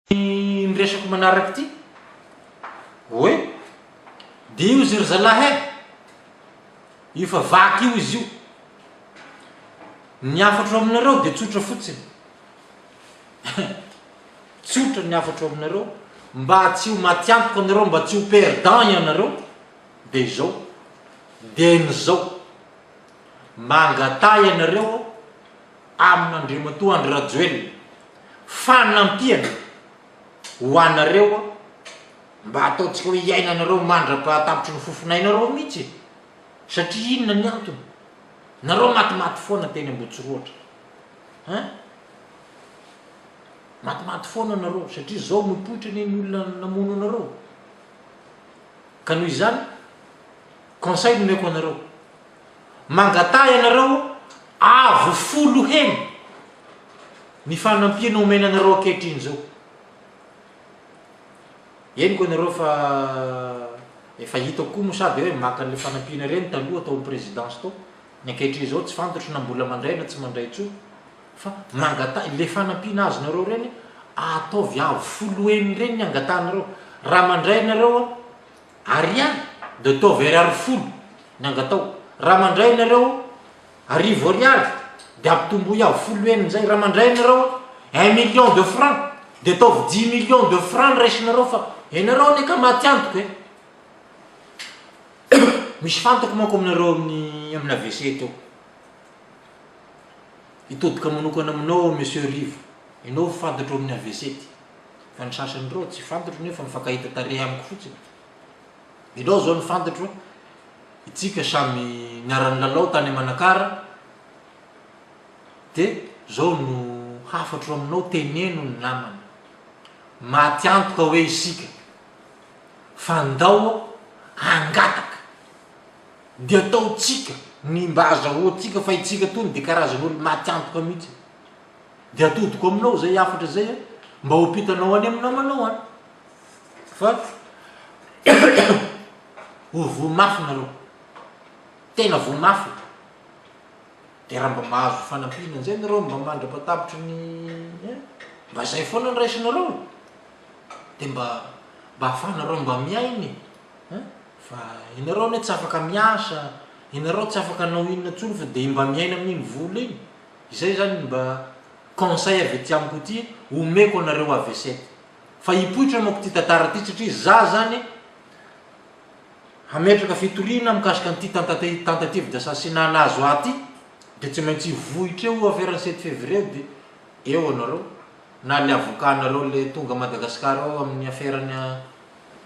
Ny resako manaraka ity hoe dia io izy ry zalahy e! Io fa vaky io izy io. Ny hafatro aminareo dia tsotra fotsiny. Tsotra ny hafatro aminareo, mba tsy ho matiantoka anareo, mba tsy ho perdant ianareo, dia izao, dieny izao, mangataha ianareo amin'Andriamatoa Andry Rajoelina fanampiana ho anareo mba ataontsika hoe hiainanareo mandra-pahatapitry ny fofonainareo mihitsy e! Satria inona ny antony? Nareo matimaty foana teny Ambohitsirohotra hein! Matimaty foana nareo satria zao mipoitra anie ny olona namono anareo. Ka noho izany, conseil nomeko anareo, Mangataha ianareo avo folo heny ny fanampiana omena anareo ankehitriny izao. Henoko ianareo fa efa hitako koa moa sady hoe maka an'ilay fanampiana ireny taloha tao amin'ny présidence tao. Ny ankehitriny izao tsy fantatro na mbola mandray na tsy mandray intsony fa mangataha ilay fanampiana azonareo ireny ataovy avo folo heny ireny ny angatahanareo. Raha mandray ianareo Ariary dia ataovy ariary folo ny angatao. Raha mandray nareo arivo ariary dia ampitomboy avo folo heny izay. Raha mandray nareo un million de francs dia ataovy dix millions de francs ny raisinareo fa ianareo anie ka maty antoka e. Misy fantako manko aminareo amin'ny amin'ny AVC teo. Hitodika manokana aminao aho Monsieur Rivo. Ianao fantatro amin'ny AVC ty. Fa ny sasany ireo tsy fantatro nefa mifankahita tarehy amiko fotsiny. Ianao zao no fantatro, itsika samy niara-nilalao tany Manakara, de zao no hafatro aminao teneno ny namana. Maty antoka hoe isika fa ndao hangataka de ataontsika ny mba azahoantsika fa itsika tony de karazan'olo maty antoka mihitsy. Dia atodiko aminao izay hafatra izay mba ho ampitanao any amin'ny namanao any fa ho voa mafy nareo, tena voa mafy, dia raha mba mahazo fanampiana an'izay nareo mba mandra-patapitry ny hein, mba izay foana no raisinareo e, dia mba mba ahafahanareo mba miaina e, hein, fa ianareo anie tsy afaka miasa, ianareo tsy afaka hanao inona intsony fa dia mba miaina amin'iny vola iny. Izay zany mba conseil avy aty amiko ity omeko anareo AVC. Fa hipoitra manko ity tantara ity satria za zany hametraka fitoriana mikasika an'ity tentative d'assassinat nahazo ahy ity dia tsy maintsy hivohitra eo affaire ny sept février dia eo anareo na le avocat nareo le tonga Madagascar ao amin'ny affaire ny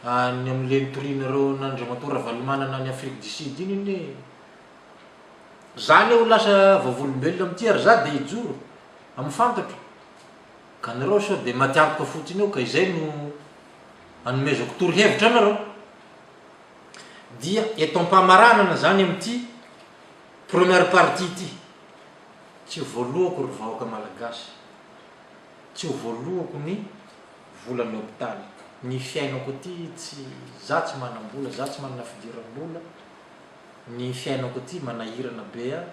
any amin'le nitorianareo an'Andriamatoa Ravalomanana any Afrique du Sud iny anie. Za anie ho lasa vavolombelona amin'ity ary za dia hijoro amin'ny fantatro ka nareo sao dia matiantoka fotsiny eo ka izay no anomezako torohevitra anareo. Dia eto am-pamaranana zany amin'ity première partie ity, tsy ho voalohako ry vahoaka malagasy, tsy ho voalohako ny volan'ny hopitaly, ny fiainako aty tsy, za tsy manam-bola, za tsy manana fidiram-bola, ny fiainako aty manahirana be ahy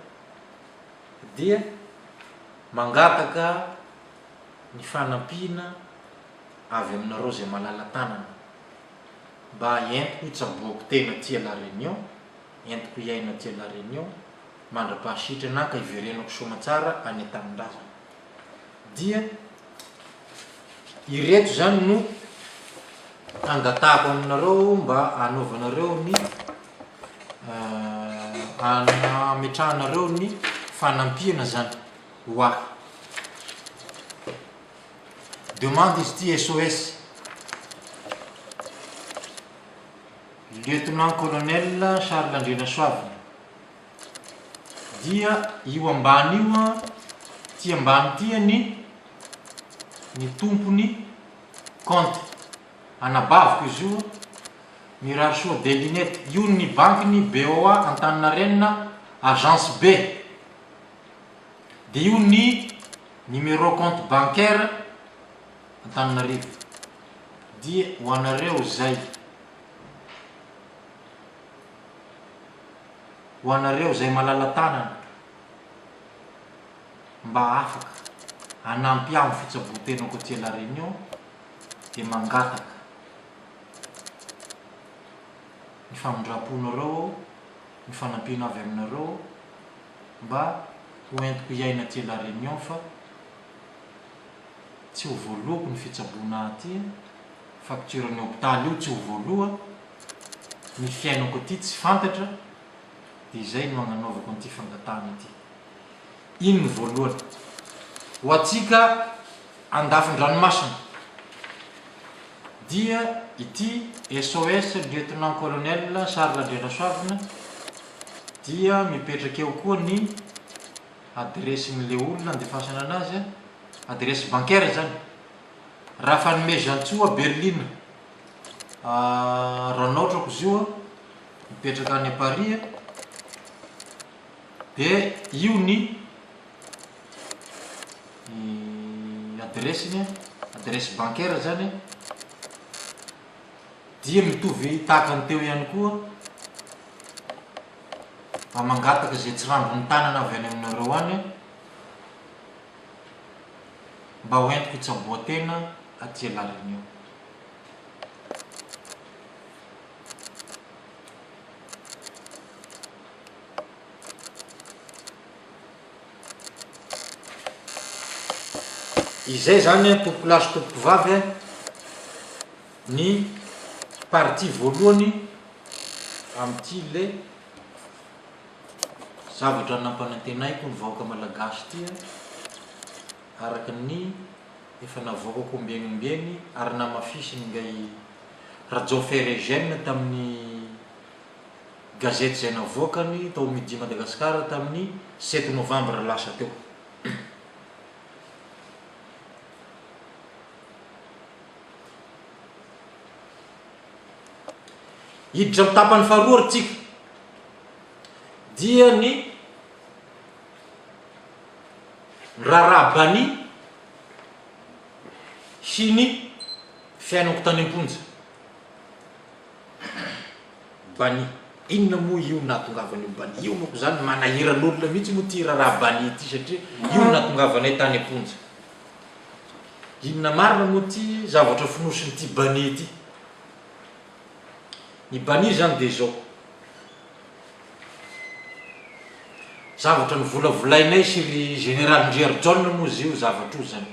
dia mangataka ny fanampiana avy aminareo izay malala tanana mba entiko hitsaboako tena aty La Réunion, entiko hiaina aty La Réunion mandra-pahasitrana ahy ka hiverenako soamatsara any an-tanindrazana. Dia ireto izany no angatahako aminareo mba hanaovanareo ny hametrahanareo ny fanampiana izany ho ahy. Demande izy ity SOS. Lieutenant colonel Charles Andrianasoavina. Dia io ambany io an, ity ambany ity ny ny tompony compte. Anabaviko izy io, mirary soa Delinette. Io ny bankiny BOA Antaninarenina agence B. Dia io ny numéro compte bancaire Antananarivo. Dia ho anareo izay. Ho anareo izay malala-tanana mba afaka hanampy ahy amin'ny fitsaboan-tenako aty La Réunion. Dia mangataka ny famindram-ponareo aho, ny fanampiana avy aminareo aho mba ho entiko hiaina aty La Réunion fa tsy ho voalohako ny fitsaboana aty, facture ny hopitaly io tsy ho voaloha, ny fiainako aty tsy fantatra, dia izay no agnanaovako an'ity fangatahana ity. Iny ny voalohany. Ho antsika andafin-dranomasina dia ity SOS Lieutenant Colonel Charles Andrianasoavina dia mipetraka eo koa ny adiresin'ilay olona andefasana anazy, adiresy bancaire izany, Rafanomezantsoa Berline, Ranaotrako izy io, mipetraka any Paris, dia io ny ny adiresiny, adiresy bancaire zany dia mitovy tahaka ny teo ihany koa mba mangataka izay tsirambin'ny tanana avy any aminareo any mba ho entiko hitsaboa-tena aty La Réunion. Izay zany an tompokolahy sy tompokovavy an, ny partie voalohany amin'ity le zavatra nampanantenaiko ny vahoaka malagasy ity an, araka ny efa navoakako ombieny ombieny ary namafisin'ingahy Rajaofera Eugène tamin'ny gazety izay navoakany tao Midi Madagascar tamin'ny sept novambra lasa teo. Hiditra amin'ny tapany faharoa ry tsika dia ny raharaha Bani sy ny fiainako tany am-ponja. Bani. Inona moa io nahatongavan'io Bani io manko zany manahiran'olona mihitsy moa ity raharaha Bani ity satria io no nahatongavanay tany am-ponja. Inona marina moa ity zavatra fonosin'ity Bani ity? Ny Bani zany dia izao. Zavatra novolavolainay sy ry Général Ndriarijaona moa izy io zavatra io zany.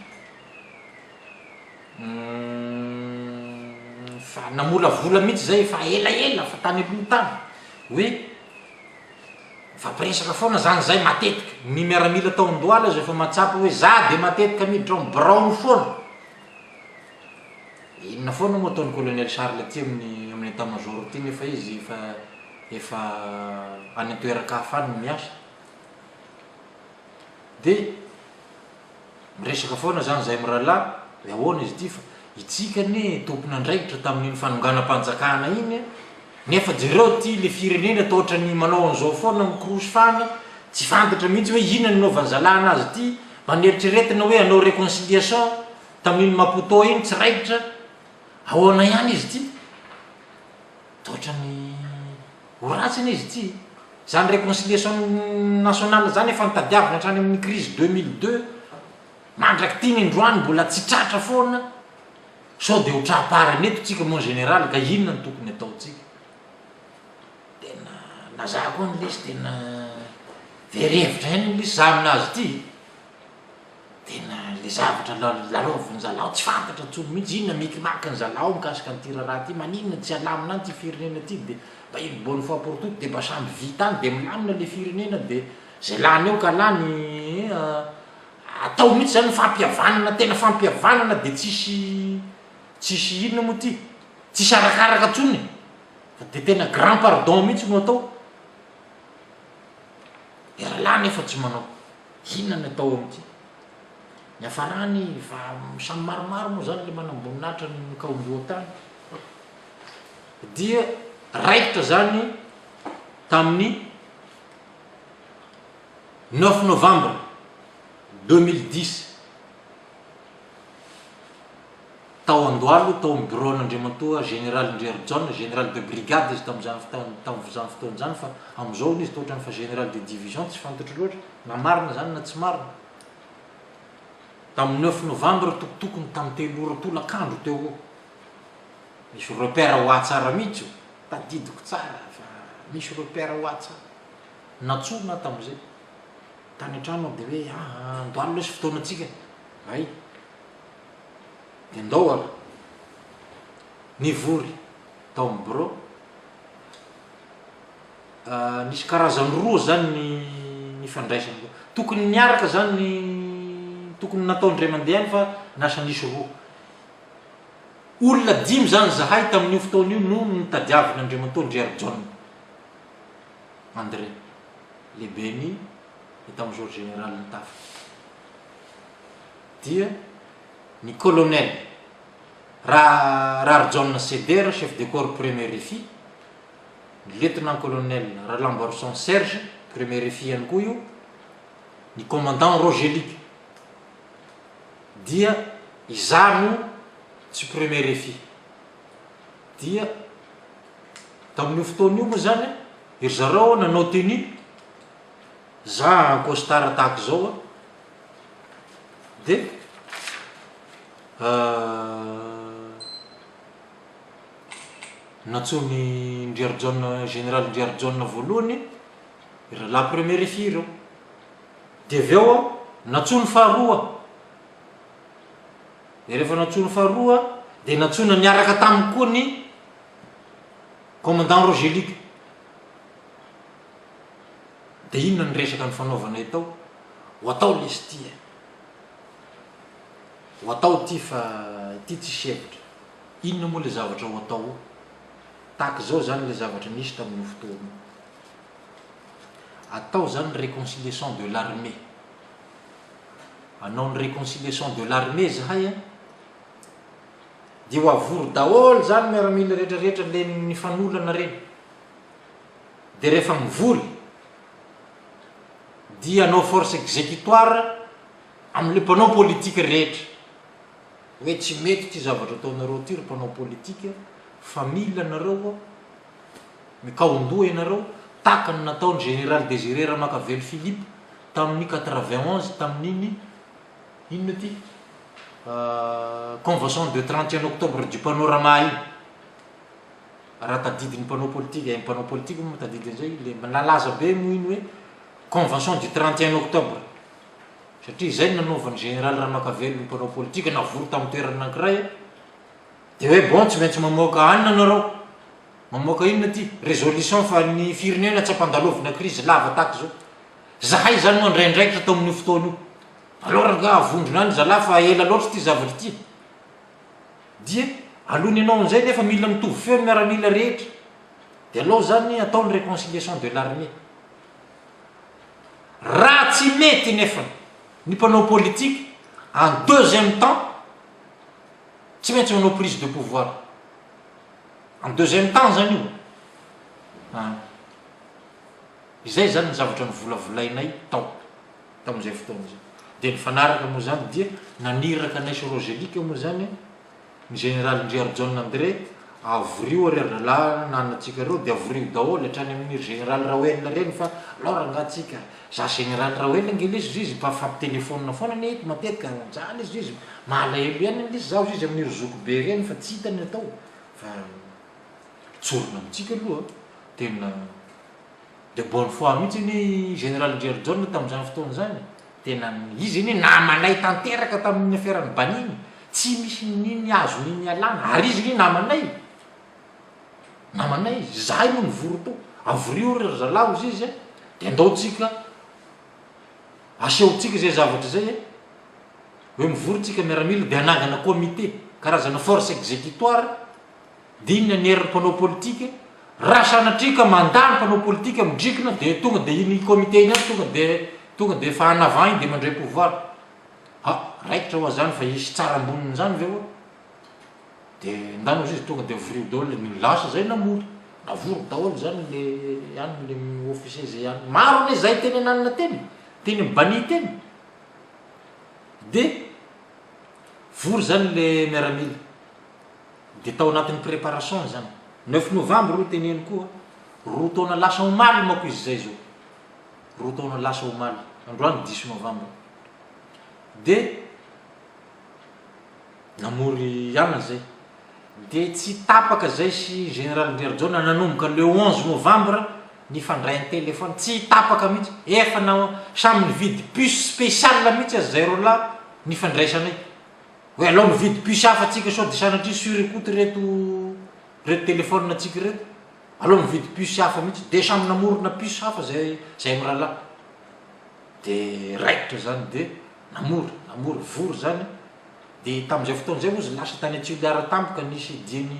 Fa namolavola mihitsy zay efa elaela fa tany aloha tany hoe mifampiresaka foana zany zay matetika, ny miaramila tao Andohalo aza efa mahatsapa hoe za de matetika miditra ao amin'ny biraony foana, inona foana moa ataon'i colonel Charles aty amin'ny amin'ny état major aty nefa izy efa efa any an-toeran-kafa any no miasa, de Miresaka foana zany zahay mirahalahy hoe ahoana izy ity fa itsika anie tompon'andraikitra tamin'iny fanonganam-panjakana iny a! Nefa jereo ity le firenena toa ohatran'ny manao an'izao foana mikorosy fana, tsy fantatra mihitsy hoe inona no nanaovan'ny zalahy anazy ity, mba neritreretina hoe hanao réconciliation tamin'iny Maputo iny tsy raikitra, ahoana ihany izy ity? Toa ohatran'ny ho ratsy anie izy ity. Izany réconciliation nationale izany efa notadiavina hatrany amin'ny crise 2002, mandrak'ity ny androany mbola tsy tratra foana, sao dia ho tra-parany eto tsika mon général ka inona no tokony ataontsika? Tena na za koa anie lesy tena very hevitra ihany anie lesy za aminazy ity. Tena le zavatra lalaovin zalahy ao tsy fantatra intsony mihitsy, inona micmac ny zalahy ao mikasika an'ity raharaha ity, maninona tsy alamina any ity firenena ity de mba une bonne fois pour toute de mba samy vita any de milamina le firenena de zay lany eo ka lany atao mihitsy zany ny fampihavanana tena fampihavanana de tsisy tsisy inona moa ty, tsisy arakaraka intsony fa de tena grand pardon mihitsy no atao, de rahalahy nefa tsy manao. Inona ny atao amin'ity? Niafarany fa samy maromaro moa zany le manamboninahitra nikaondoha tany dia raikitra zany tamin'ny neuf novembre 2010 tao Andohalo tao amin'ny bureau an'Andriamatoa Général Ndriarijaona, Général de brigade izy tamin'izany tamin'izany fotoana izany fa amin'izao hono izy toa ohatran'ny fa Général de division tsy fantatro loatra na marina izany na tsy marina. Tamin'ny neuf novembre tokotokony tamin'ny telo ora tolakandro teo ho eo. Misy repère ho ahy tsara mihitsy io. Tadidiko tsara fa misy repère ho ahy tsara. Nantsoina aho tamin'izay. Tany an-trano aho dia hoe ah, andao lesy fotoanantsika. Hay. Dia ndao ary. Nivory tao amin'ny birao. Nisy karazany roa izany ny nifandraisana tao. Tokony niaraka izany ny, tokony natao indray mandeha ihany fa lasa nisy roa. Olona dimy izany izahay tamin'io fotoana io no notadiavin'Andriamatoa Ndriarijaona André, lehiben'ny Etat-Major Général-n'ny Tafika. Dia ny Colonel Raharijaona Cédère, chef de corps premier RFI, ny Lieutenant Colonel Ralamboarison Serge, premier RFI ihany koa io, ny Commandant Roger Luc. Dia izaho no tsy premier RFI. Dia tamin'io fotoana io moa izany, ry zareo nanao tenue, za en costard tahaka izao an, dia Nantsoin'i Ndriarijaona, Général Ndriarijaona voalohany ry rahalahy premier RFI ireo. Dia avy eo nantsoiny faharoa. Dia rehefa nantsoiny faharoa dia nantsoina niaraka taminy koa ny commandant Roger Luc. Dia inona ny resaka nifanaovanay tao? Ho atao lesy ity e! Ho atao ity fa ity tsisy hevitra. Inona moa ilay zavatra ho atao ao? Tahaka izao izany ilay zavatra nisy tamin'io fotoana io. Atao izany ny réconciliation de l'armée. Hanao ny réconciliation de l'armée izahay an, dia ho avory daholo izany miaramila rehetra rehetra ilay nifanolana ireny. Dia rehefa mivory, dia hanao force exécutoire amin'ilay mpanao politique rehetra. Hoe tsy mety ity zavatra ataonareo ity ry mpanao politika fa mila nareo mikaondoha ianareo tahaka ny nataon'i Général Désiré Ramakavelo Philippe tamin'ny 91 tamin'iny inona ity convention de 31 octobre du panorama iny raha tadidin'ny mpanao politika eh, mpanao politika moa tadidy an'izay le nalaza be moa iny hoe convention du 31 octobre Satria izay no nanaovan'ny Général Ramakavelo ny mpanao politika navory tamin'ny toerana anankiray dia hoe bon tsy maintsy mamoaka anona nareo, mamoaka inona ity? Résolution fa ny firenena tsy ampandalovina crise lava tahaka izao. Zahay izany mandray andraikitra tao amin'io fotoana io. Aleo rangaha avondrona any zalahy fa ela loatra ity zavatra ity. Dia alohan'ny hanao an'izay nefa mila mitovy feo ny miaramila rehetra. Dia aleo izany atao ny réconciliation de l'armée. Raha tsy mety nefa ny mpanao politique en deuxième temps tsy maintsy manao prise de pouvoir. En deuxième temps zany io an. Izay zany ny zavatra novolavolainay tao tamin'izay fotoana izay. Dia nifanaraka moa zany dia naniraka anay sy Roselique moa zany Ny Général Ndriarijaona André, avorio ary ry rahalahy nanantsika ireo dia avorio daholo hatrany amin'iry Général Raoelina ireny fa alao rangaha tsika, za Général Raoelina ange lesy ry izy mba mifampitelephone foana anie eto matetika, za lesy ry izy malahelo ihany anie lesy zaho ry izy amin'iry zoky be ireny fa tsy hita ny atao fa tsorina amintsika aloha tena de bonne foi mihitsy anie i Général Ndriarijaona tamin'izany fotoana izany e. Tena izy anie namanay tanteraka tamin'iny affaire-n'i Bani iny, tsy misy nini azo nini alana, ary izy anie namanay, namanay izy, izahay moa nivory tao, avorio ry zalahy hozy izy a, de andao tsika asehontsika izay zavatra izay e, hoe mivory tsika miaramila de hanangana comité, karazana force exécutoire, Dia inona ny herin'ny mpanao politika? Raha sanatria ka mandà ny mpanao politika midrikina dia tonga dia iny comité iny ihany tonga dia tonga dia efa en avant iny dia mandray pouvoir. Ha, raikitra hoa zany fa hisy tsara ambonin'izany ve hoa? Dia ndana ozy izy tonga dia vorio daholo ny lasa zay namory. Navory daholo zany le any le officier zay any. Maro anie zay teny ananona teny, teny amin'ny bani teny. Dia vory zany le miaramila. Dia tao anatin'ny préparation izany. Neuf novembre hoy teneno koa, roa taona lasa omaly manko izy izay izao. Roa taona lasa omaly, androany dix novembre. Dia namory ihany izay. Dia tsy tapaka zay sy Général Ndriarijaona nanomboka le 11 novembre nifandray an-téléphone, tsy tapaka mihitsy, efa na samy nividy puce spéciale mihitsy aza zay roalahy nifandraisanay, hoe alao mividy puce hafa tsika sao dia sanatria sur écoute reto reto téléphone tsika reto, alao mividy puce hafa mihitsy, dia samy namorona puce hafa zay zay mirahalahy, dia raikitra zany dia namory, namory vory zany. Dia tamin'izay fotoana izay hozy lasa tany Toliara tampoka nisy dian'i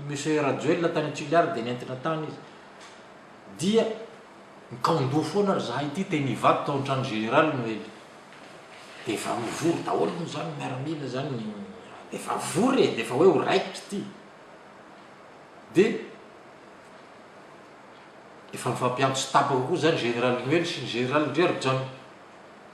Monsieur Rajoelina tany Toliara dia nentina tany izy. Dia nikaon-doha foana ry zahay ity teny Ivato tao an-trano général Noely. Dia efa mivory daholo moa izany ny miaramila izany ny dia efa vory e, dia efa hoe ho raikitra ity. Dia efa nifampiantso tapaka koa izany général Noely sy ny général Ndriarijaona.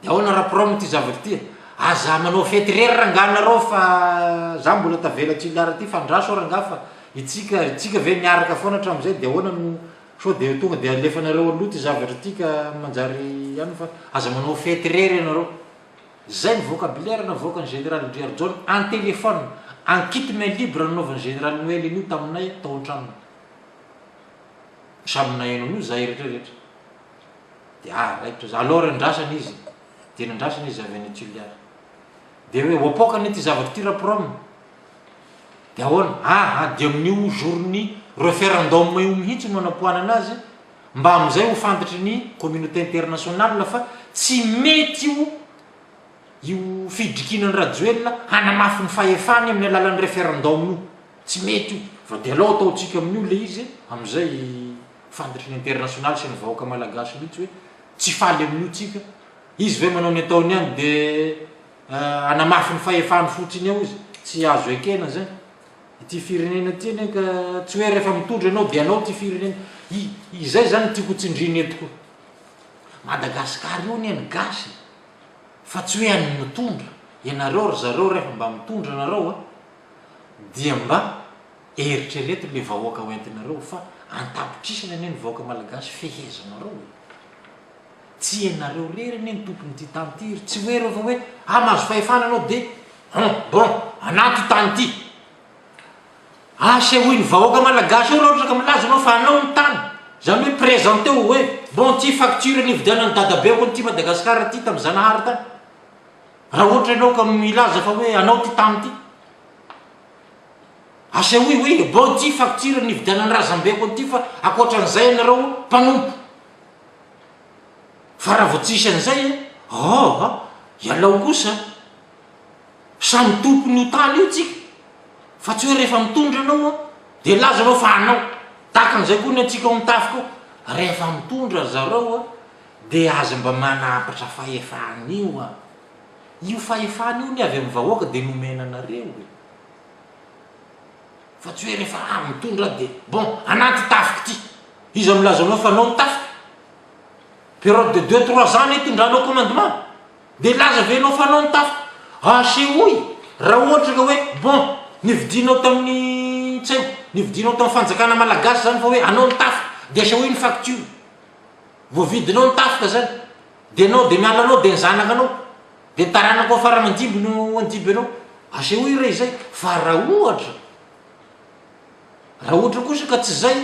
De ahoana ra-prom ty zavatra ty e? Aza manao fety irery rangah nareo fa za mbola tavela Toliara aty fa andraso aho rangah fa itsika itsika ve niaraka foana hatramin'izay de ahoana no sao de tonga de alefanareo aloha ty zavatra ty ka manjary ihany fa aza manao fety irery ianareo. Zay ny vocabulaire navoakan'i Général Ndriarijaona en téléphone, en kit main libre nanaovan'i Général Noël an'io taminay tao an-tranony. Samy naheno an'io zahay rehetra rehetra. Dia ah raikitra za, alors andrasana izy, dia nandrasana izy avy any Toliara. Dia hoe ho apoaka anie ity zavatra ity ra-prom. Dia ahoana? Ah ah dia amin'io jour-n'ny referendum io mihitsy no anapoanana azy mba amin'izay ho fantatry ny communauté internationale fa tsy mety io io fidrikinan'i Rajoelina hanamafy ny fahefany amin'ny alalan'ny referendum io. Tsy mety io. Fa dia alao ataontsika amin'io ilay izy amin'izay Fantatry ny international sy ny vahoaka malagasy mihitsy hoe tsy faly amin'io tsika. Izy ve manao ny ataony ihany de hanamafy ny fahefany fotsiny eo izy? Tsy azo ekena zay. Ity firenena ity anie ka tsy hoe rehefa mitondra ianao de anao ity firenena. I, izay zany no tiako ho tsindriana eto koa. Madagascar io anie ny gasy fa tsy hoe an'ny mitondra. Ianareo ry zareo rehefa mba mitondra nareo a dia mba Eritrereto le vahoaka ho entinareo fa antapitrisany anie ny vahoaka malagasy fehezinareo e! Tsy ianareo rery anie ny tompon'ity tany ity ry tsy hoe refa hoe ah mahazo fahefana anao de hum bon anah ty tany ity! Asehoy ny vahoaka malagasy eo raha ohatra ka milaza anao fa anao ny tany, zany hoe presenteo hoe bon ty facture nividianan'i dadabeako an'ity Madagascar ty tamin'i Zanahary tany, raha ohatra ianao ka milaza fa hoe anao ty tany ity. Asehoy hoe bon ity facture nividianan'ny razambeko an'ity fa ankoatran'izay ianareo mpanompo. Fa raha vao tsisy an'izay e, aa ialao kosa, samy tompon'io tany io tsika, fa tsy hoe rehefa mitondra ianao an, dia laza ianao fa anao. Tahaka an'izay koa ny antsika ao amin'ny tafika ao, rehefa mitondra ry zareo an, dia aza mba manampatra fahefana io an. Io fahefana io anie avy amin'ny vahoaka dia nomena anareo e. Fa tsy hoe rehefa avy mitondra dia bon anah ty tafika ty. Iza milaza anao fa anao ny tafika? Période de deux trois ans nitondranao commandement dia hilaza ve ianao fa anao ny tafika? Asehoy raha ohatra ka hoe bon nividianao tamin'ny tsy haiko nividianao tamin'ny fanjakana malagasy zany fa hoe anao ny tafika dia asehoy ny facture. Voavidinao ny tafika zany dia anao dia miala anao dia ny zanakanao dia ny taranakao fara aman-dimby no handimby anao. Asehoy re izay fa raha ohatra raha ohatra kosa ka tsy izay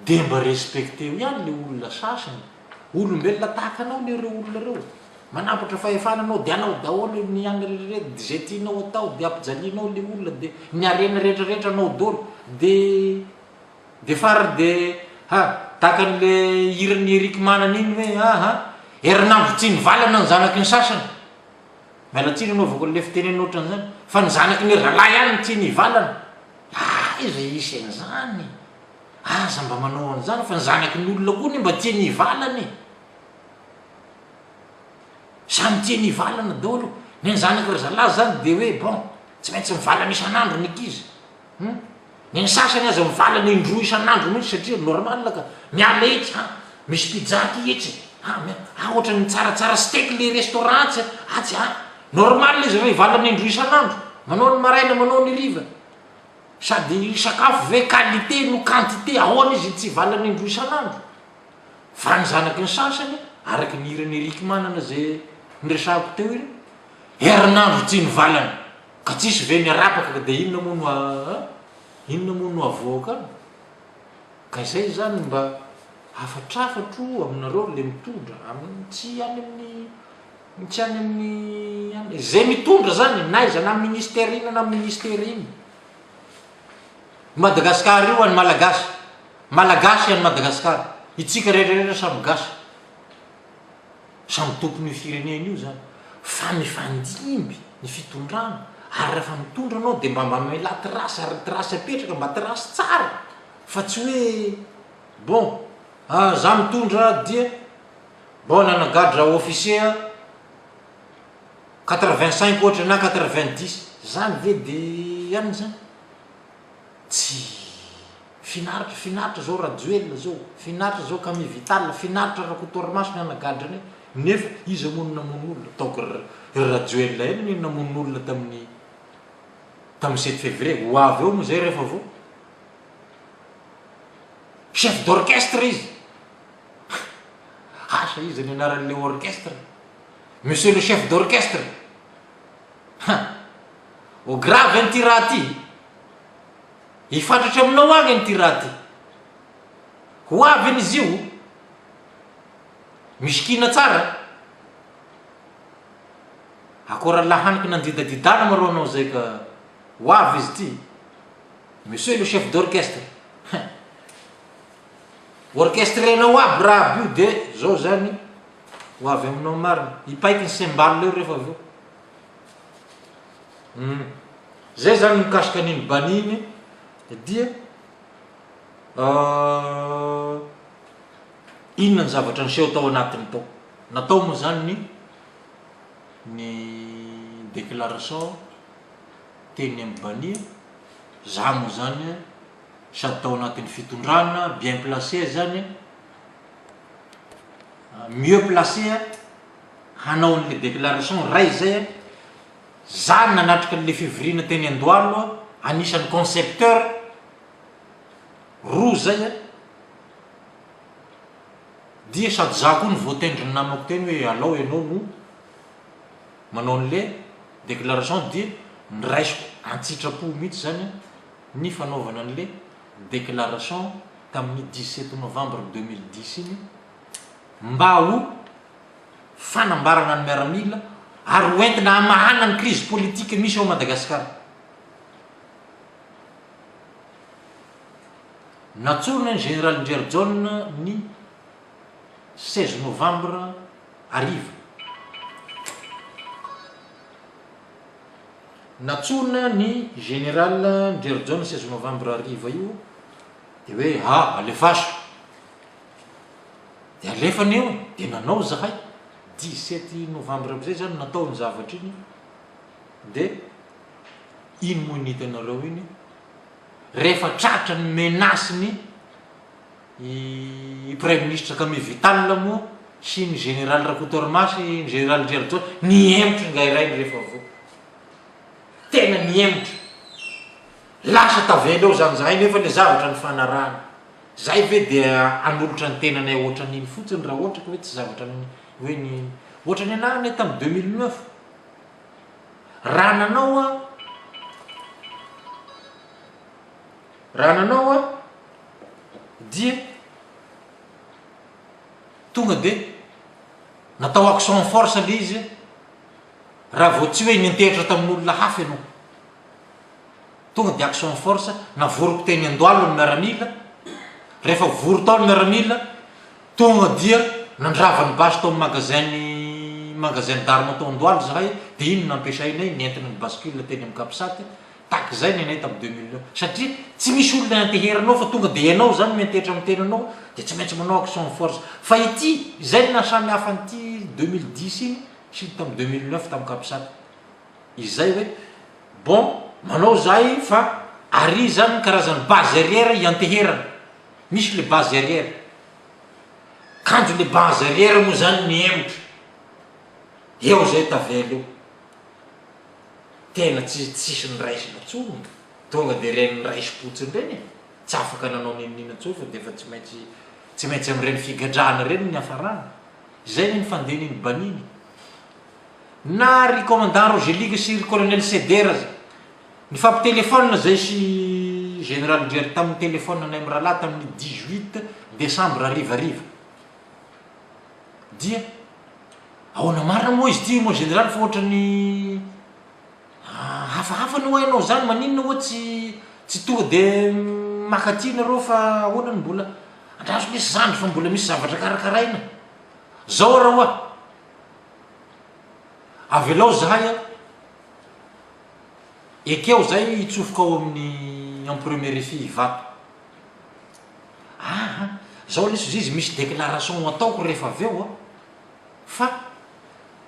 dia mba respecteo ihany le olona sasany. Olombelona tahaka anao anie ireo olona ireo. Manampatra fahefana anao dia anao daholo ny any rehetra dia izay tianao atao dia ampijalianao le olona dia ny harena rehetra rehetra anao daholo dia Dia farany dia ha, tahaka an'le hiran'i Eric Manana iny hoe ha ha, herinandro tsy nivalana ny zanaky ny sasany. Miala tsiny anaovako an'le fitenenana ohatran'izany, fa ny zanaky ny rahalahy ihany no tiany hivalana. Aiza hisy an'izany? Aza mba manao an'izany fa ny zanaky ny olona koa anie mba tiany hivalana e. Samy tiany hivalana daholo. Ny an'ny zanaky ry zalahy zany dia hoe bon, tsy maintsy mivalana isan'andro ny ankizy. Hum. Ny an'ny sasany aza mivalana indroa isan'andro mihitsy satria normal ka. Miala etsy ha, misy pizza aty etsy ha, ha ohatran'ny tsaratsara steak le restaurant atsy atsy ha. Normal izy raha hivalana indroa isan'andro. Manao ny maraina, manao ny hariva. Sady sakafo ve qualité no quantité, ahoana izy tsy hivalana indroa isan'andro? Fa ny zanaky ny sasany, araka ny hiran'i Eric Manana izay niresahako teo iny, herinandro tsy nivalana. Ka tsisy ve ny arapaka ka dia inona moa no a. Inona moa no avoaka any? Ka izay izany mba hafatrafatro aminareo le mitondra, amin'ny tsy any amin'ny tsy any amin'ny any, izay mitondra zany n'aiza na ministère inona na ministère inona. Madagascar io an'ny Malagasy, Malagasy an'i Madagascar, itsika rehetra rehetra samy gasy. Samy tompon'io firenena io zany. Fa mifandimby ny fitondrana ary rehefa mitondra anao dia mba mamelà trace ary ny trace apetraka mba trace tsara fa tsy hoe bon ah za mitondra dia bon nanagadra officier 85 ohatra na 90 zany ve de anona zany? Tsy finaritra, finaritra zao Rajoelina zao, finaritra zao Camille Vital, finaritra Rakotoarimasy nanagadra anay, nefa iza moa no namono olona? Ataoko ry Rajoelina ihany anie no namono olona tamin'ny tamin'ny sept février, ho avy eo moa zay rehefa vao chef d'orchestre izy, asa iza ny anaran'ilay orchestre, monsieur le chef d'orchestre, ha! Ho grave an'ity raha ty. Hifantratra aminao agny an'ity raha ty. Ho avy any izy io. Misikina tsara. Akora lahaniky nandidadidana ma rô anao zay ka ho avy izy ty. Monsieur le chef d'orchestre. Hein. Orchestrenao aby raha aby io de zao zany ho avy aminao marina. Hipaiky ny cymbale eo rehefa avy eo. Hum. Zay zany mikasika an'iny bani iny dia inona ny zavatra niseho tao anatiny tao. Natao moa zany ny ny déclaration teny amin'ny bani, za moa zany sady tao anatin'ny fitondrana, bien placé zany, mieux placé hanao an'le déclaration, ray zay a, za nanatrika an'le fivoriana teny Andohalo a, anisan'ny concepteur, roa zay a, dia sady za koa no voatendrin'ny namako teny hoe alao ianao no manao an'le déclaration dia niraisiko an-tsitrapo mihitsy zany ny fanaovana an'le déclaration tamin'ny 17 novembre 2010 iny mba ho fanambarana ny miaramila ary ho entina hamahana ny crise politique misy ao Madagascar. Natsorina ny Général Ndriarijaona ny 16 novembre hariva. Natsorina ny Général Ndriarijaona 16 novembre hariva io dia hoe ah alefaso. Dia alefany eo, dia nanao zahay, 17 novembre amizay zany natao iny zavatra iny, dia iny moa iny hitanareo iny, rehefa tratra ny menace ny i praiminisitra Camille Vital moa sy ny général Rakotoarimasy, ny général Ndriarijaona, nihemotra ingahy rainy rehefa avy eo, tena nihemotra, lasa tavela eo zany zahay nefa le zavatra nifanarahana. Zay ve dia hanolotra ny tenanay ohatran'iny fotsiny raha ohatra ka hoe tsy zavatra hoe ny ohatran'ny anah anie tamin'ny 2009 raha nanao aho raha nanao aho dia tonga dia natao action en force le izy raha vao tsy hoe niantehitra tamin'olona hafa ianao. Tonga dia action force, navoriko teny Andohalo ny miaramila, rehefa vory tao ny miaramila, tonga dia nandrava ny basy tao amin'ny magasin ny magasin d'armes tao Andohalo zahay, dia iny no nampiasainay nentina ny bascule teny amin'ny capsat, tahaka izay ny anay tamin'ny 2009, satria tsy misy olona ianteheranao fa tonga dia ianao izany miantehitra amin'ny tenanao, dia tsy maintsy manao action force. Fa ity, izay no nahasamy hafa an'ity 2010 iny sy ny tamin'ny 2009 tamin'ny capsat. Izay hoe bon manao zahay fa ary zany ny karazany base arrière ianteherana, misy le base arrière, kanjo le base arrière moa zany mihemotra, eo zay tavela eo, tena tsy tsisy niraisina tsony, tonga de reny niraisim-potsiny reny e, tsy afaka nanao n'inon'inona tsony fa de efa tsy maintsy tsy maintsy amin'ireny figadrana ireny ny niafarana, zay anie ny fandehan'iny bani iny. Na ry commandant Rogelique sy ry colonel Ceder aza nifampitelephone zay sy. Général Ndriary tamin'ny téléphone anay mirahalahy tamin'ny 18 décembre harivariva. Dia ahoana marina moa izy ity mon général fa ohatran'ny hafahafa anie hoa ianao zany, maninona hoa tsy tsy tonga de maka aty nareo fa ahoana no mbola andraso lesy zandry fa mbola misy zavatra karakaraina. Zao ara hoa, avelao zahay a, ekeo zay hitsofoka ao amin'ny en premier refi Ivato. Aa, zao lesy ozizy misy déclaration ho ataoko rehefa avy eo a, fa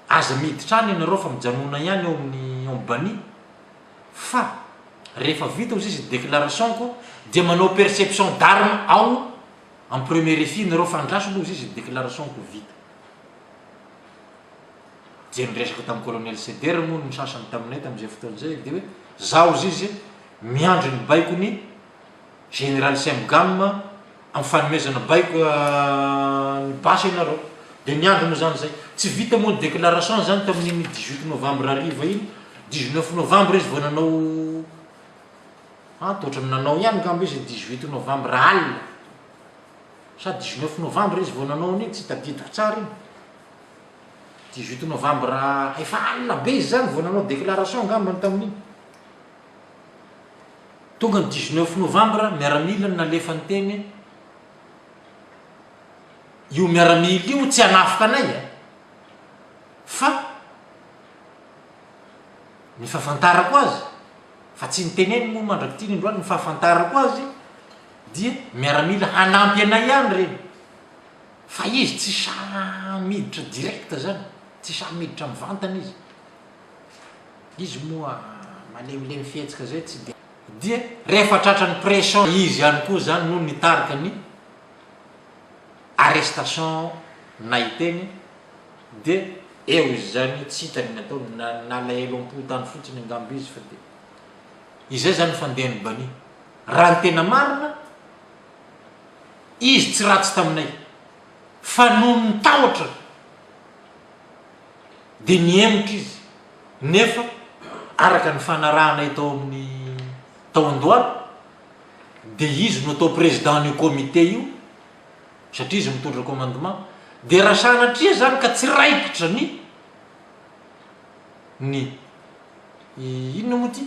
aza miditra any ianareo fa mijanona ihany ao amin'ny ao bani, fa rehefa vita ozizy ny déclaration-ko dia manao perception d'arme ao en premier refi nareo fa andraso aloha ozizy ny déclaration-ko vita. Dia niresaka tamin'ny colonel Ceder moa ny sasany taminay tamin'izay fotoana izay dia hoe zaho ozizy miandry ny baikon'ny Général Semgam amin'ny fanomezana baiko ny basy ianareo. Dia niandry moa izany izay. Tsy vita moa ny déclaration izany tamin'iny 18 novembre hariva iny. 19 novembre izy vao nanao, ah toa ohatran'ny nanao ihany angamba izy 18 novembre alina. Sa 19 novembre izy vao nanao an'iny, tsy tadidiko tsara iny. 18 novembre efa alina be izy izany vao nanao déclaration angambany tamin'iny. Tonga ny 19 novambra, miaramila no nalefa niteny, io miaramila io tsy hanafika anay a! Fa ny fahafantarako azy, fa tsy niteneniny moa mandrak'ity ny androany, ny fahafantarako azy dia miaramila hanampy anay ihany ireny, fa izy tsy sahy miditra direct zany, tsy sahy miditra mivantana izy. Izy moa malemilemy fihetsika zay tsy dia. Dia rehefa tratran'ny pression izy ihany koa zany no nitarika ny arrestation nay teny dia eo izy zany tsy hitany ny ataony na nalahelo am-po tany fotsiny angamba izy fa dia izay zany ny fandehan'ny bani raha ny tena marina izy tsy ratsy taminay fa noho ny tahotra dia nihemotra izy, nefa araka ny fanarahanay tao amin'ny tao Andohalo dia izy no atao président-n'io comité io satria izy mitondra commandement, dia raha sanatria izany ka tsy raikitra ny ny inona moa ity?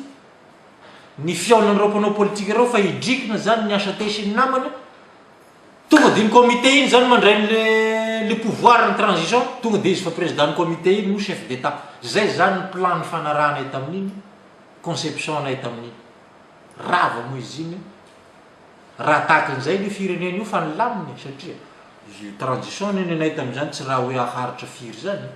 ny fihaonan'ireo mpanao politika ireo fa hidrikina izany ny HAT sy ny namany, Tonga dia iny comité iny zany mandray an'le le pouvoir ny transition, tonga dia izy fa président ny comité iny no chef d'Etat. Zay zany ny plan nifanarahanay tamin'iny, conception nay tamin'iny. Rava moa izy iny, raha tahaka an'izay io firenena io fa nilamina e, satria io transition anie nenay tamin'izany tsy raha hoe haharitra firy zany e.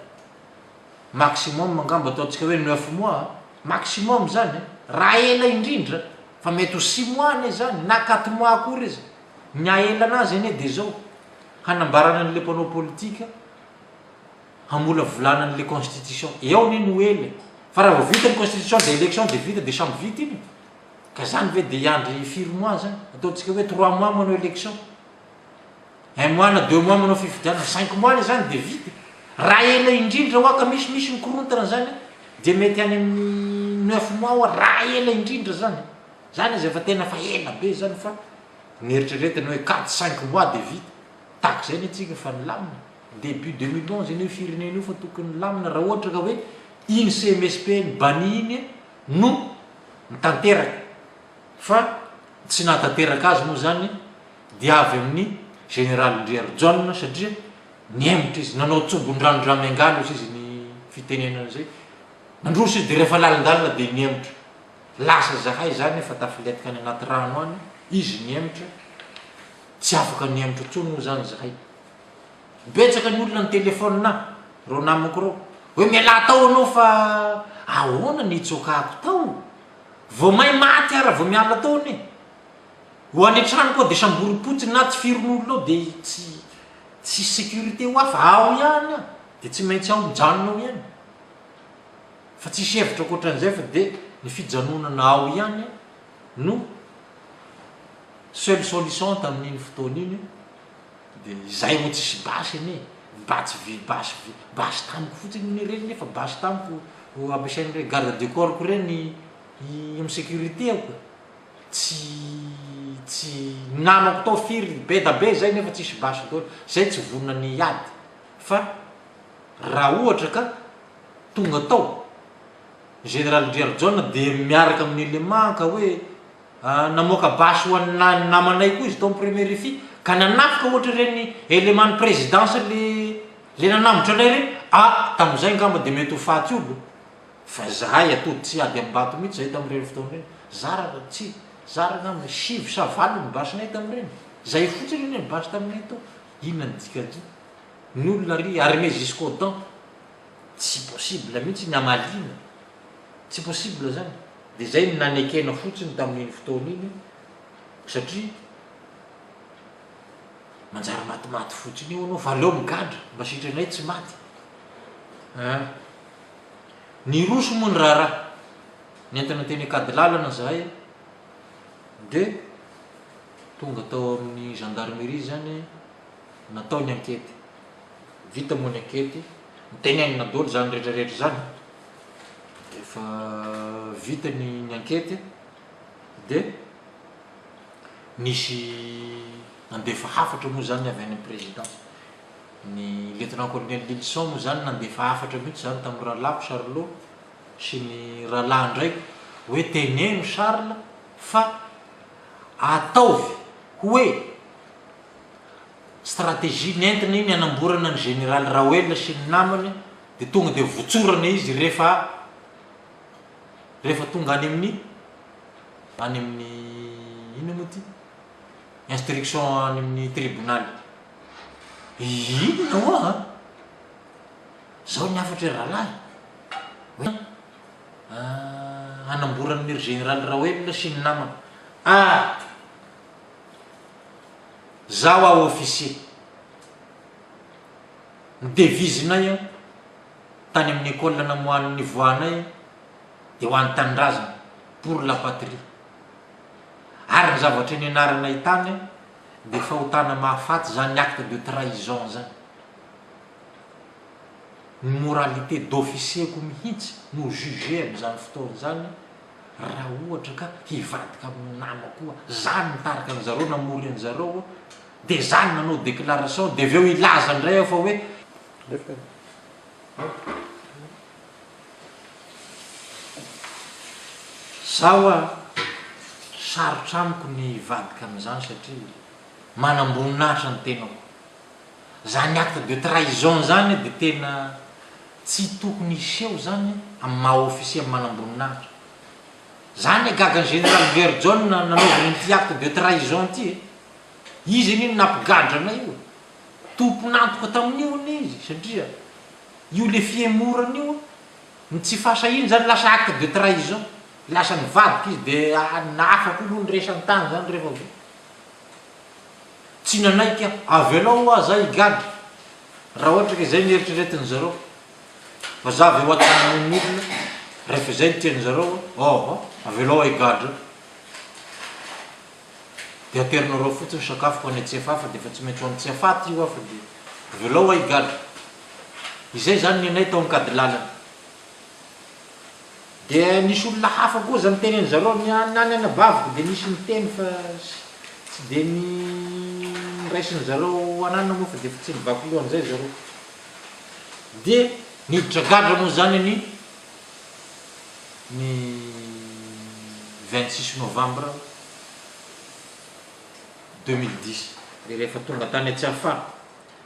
Maximum angamba ataontsika hoe neuf mois, maximum zany e, raha ela indrindra, fa mety ho six mois anie zany na quatre mois akory izy. Ny hahelana azy anie dia izao, hanambarana an'ilay mpanao politika, hamolavolana an'ilay constitution. Eo anie no ela e. Fa raha vao vita ny constitution dia election dia vita dia samy vita iny e. Ka zany ve dia hiandry firy mois zany? Ataontsika hoe trois mois manao election. Un mois na deux mois manao fifidianana. Cinq mois anie zany dia vita e. Raha ela indrindra hoa ka misy misy ny korontana zany dia mety any amin'ny neuf mois hoa raha ela indrindra zany. Zany aza efa tena efa ela be zany fa nieritreretiny hoe quatre cinq mois de vita. Tahaka izay anie tsika efa nilamina. Début 2011 anie io firenena io fa tokony nilamina raha ohatra ka hoe iny CMSP ny bani iny no nitanteraka. Fa tsy nahatanteraka azy moa zany dia avy amin'ny Général Ndriarijaona satria nihemotra izy, nanao tsobon-drano-dramiangaly hozy izy ny fitenenana izay. Nandroso izy dia rehefa lalindalina dia nihemotra. Lasa zahay zany efa tafilentika any anaty rano any, izy nihemotra, tsy afaka nihemotra intsony moa zany zahay. Betsaka ny olona ni-telephone ahy, reo namako reo, hoe mialà tao anao fa ahoana ny hitsokako tao? Vao may maty aho raha vao miala tao anie. Ho any an-trano koa dia samborim-potsiny na tifirin'olona ao dia tsy tsisy sécurité ho ahy fa ao ihany aho, dia tsy maintsy ao mijanona ao ihany. Fa tsisy hevitra ankoatran'izay fa dia ny fijanonana ao ihany no seule solution tamin'iny fotoana iny dia izay moa tsisy basy anie, basy vy basy vy basy tamiko fotsiny anie ireny nefa basy tamiko ampiasain'ireny garde du corps-ko ireny amin'ny sécurité-ko e. Tsy tsy namako tao firy be da be zay nefa tsisy basy daholo. Zay tsy vonona ny hiady fa raha ohatra ka tonga tao Général Ndriarijaona dia miaraka amin'ny élément ka hoe namoaka basy ho an'ny namanay koa izy tao amin'ny premier refi ka nanafika ohatra ireny élément ny présidence le le nanambotra anay ireny, ah tamin'izay angamba dia mety ho faty olo. Fa zahay atody tsy hiady am-bato mihitsy zahay tamin'ireny fotoana ireny. Zara raha tsy, zara angamba sivy sa valo ny basinay tamin'ireny. Zay fotsiny anie ny basy taminay tao. Inona ny dikan'izay? Ny olona ary armé jusqu'aux dents. Tsy possible mihitsy ny hamaliana. Tsy possible zany. Dia zay no nanekena fotsiny tamin'iny fotoana iny satria manjary matimaty fotsiny eo anao fa aleo migadra mba sitranay tsy maty. An. Niroso moa ny raharaha. Nentina teny Ankadilalana izahay dia tonga tao amin'ny gendarmerie izany, natao ny ankety. Vita moa ny ankety, notenenina daholo izany rehetra rehetra izany. Rehefa vita ny ankety dia nisy nandefa hafatra moa izany avy any amin'ny présidence. Ny Lieutenant Colonel Lilison moa izany nandefa hafatra mihitsy izany tamin'ny rahalahiko Charlot sy ny rahalahin-draiko hoe teneno Charles fa ataovy hoe stratégie nentina iny hanamborana ny Général Raoelina sy ny namany dia tonga dia votsorana izy rehefa rehefa tonga any amin'ny any amin'ny inona moa ity instruction any amin'ny tribonaly. Inona hoa an? Zao ny hafatra ry rahalahy hoe hanamboran'ny ry Général Raoelina sy ny namany. Ah! Zaho aho officier. Ny devise-nay an, tany amin'ny école namoahan'ny nivoahanay dia ho an'ny tanindrazana, pour la patrie. Ary ny zavatra nianaranay tany an, Dia fahotana mahafaty zany acte de trahison zany. Ny moralité d'officier-ko mihitsy no juger amin'izany fotoana izany raha ohatra ka hivadika amin'ny namako aho. Za nitarika an'zareo namory an'zareo aho dia za no nanao déclaration dia avy eo hilaza indray aho fa hoe Za hoa sarotra amiko ny hivadika amin'izany satria manamboninahitra ny tenako. Zany acte de trahison zany dia tena tsy tokony hiseho zany amin'ny maha officier amin'ny manamboninahitra. Zany gaga ny général Verjohn nanaovany an'ity acte de trahison ity e. Izy anie no nampigadra anay io e. Tompon'antoka tamin'io anie izy satria Io le fihemorana io, ny tsy fahasahiany zany lasa acte de trahison, lasa nivadika izy de hafa koa aloha ny resany tany zany rehefa avy eo. Tsy nanaiky aho, avelao hoa za higadra raha ohatra ka izay ny eritreretin zareo, fa za avy eo ato mamono olona, rehefa izay ny tian zareo, ôhô, avelao aho higadra. Dia aterinareo fotsiny sakafoko any Tsiafahy fa dia efa tsy maintsy ho any Tsiafahy aty hoa fa dia avelao hoa higadra. Izay izany ny anay tao Ankadilalana. Dia nisy olona hafa koa aza niteny an'zareo, ny any anabaviko dia nisy niteny fa tsy dia niraisin'zareo ananona moa fa dia efa tsy nivaky loha an'izay zareo. Dia niditra gadra moa izany ny ny 26 novembre 2010. Dia rehefa tonga tany Tsiafahy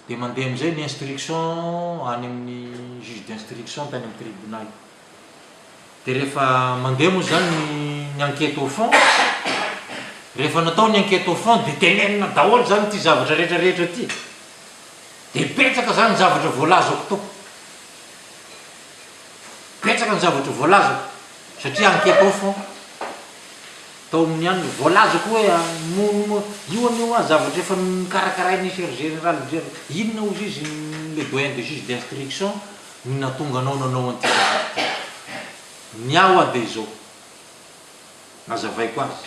dia mandeha amin'izay ny instruction any amin'ny juge d'instruction tany amin'ny tribunal. Dia rehefa mandeha moa izany ny ny enquête au fond, rehefa natao ny enquête au fond dia tenenina daholo izany ity zavatra rehetra rehetra ity. Dia betsaka izany ny zavatra voalazako tao. Betsaka ny zavatra voalazako satria enquête au fond. Tao amin'ny ihany no voalazako hoe mono io anie hoa zavatra efa nokarakarain'i Cher Général Jerry inona hozy izy le doyen de juge d'instruction no nahatonga anao nanao an'ity zavatra ity. Ny ahy hoa dia izao, nazavaiko azy,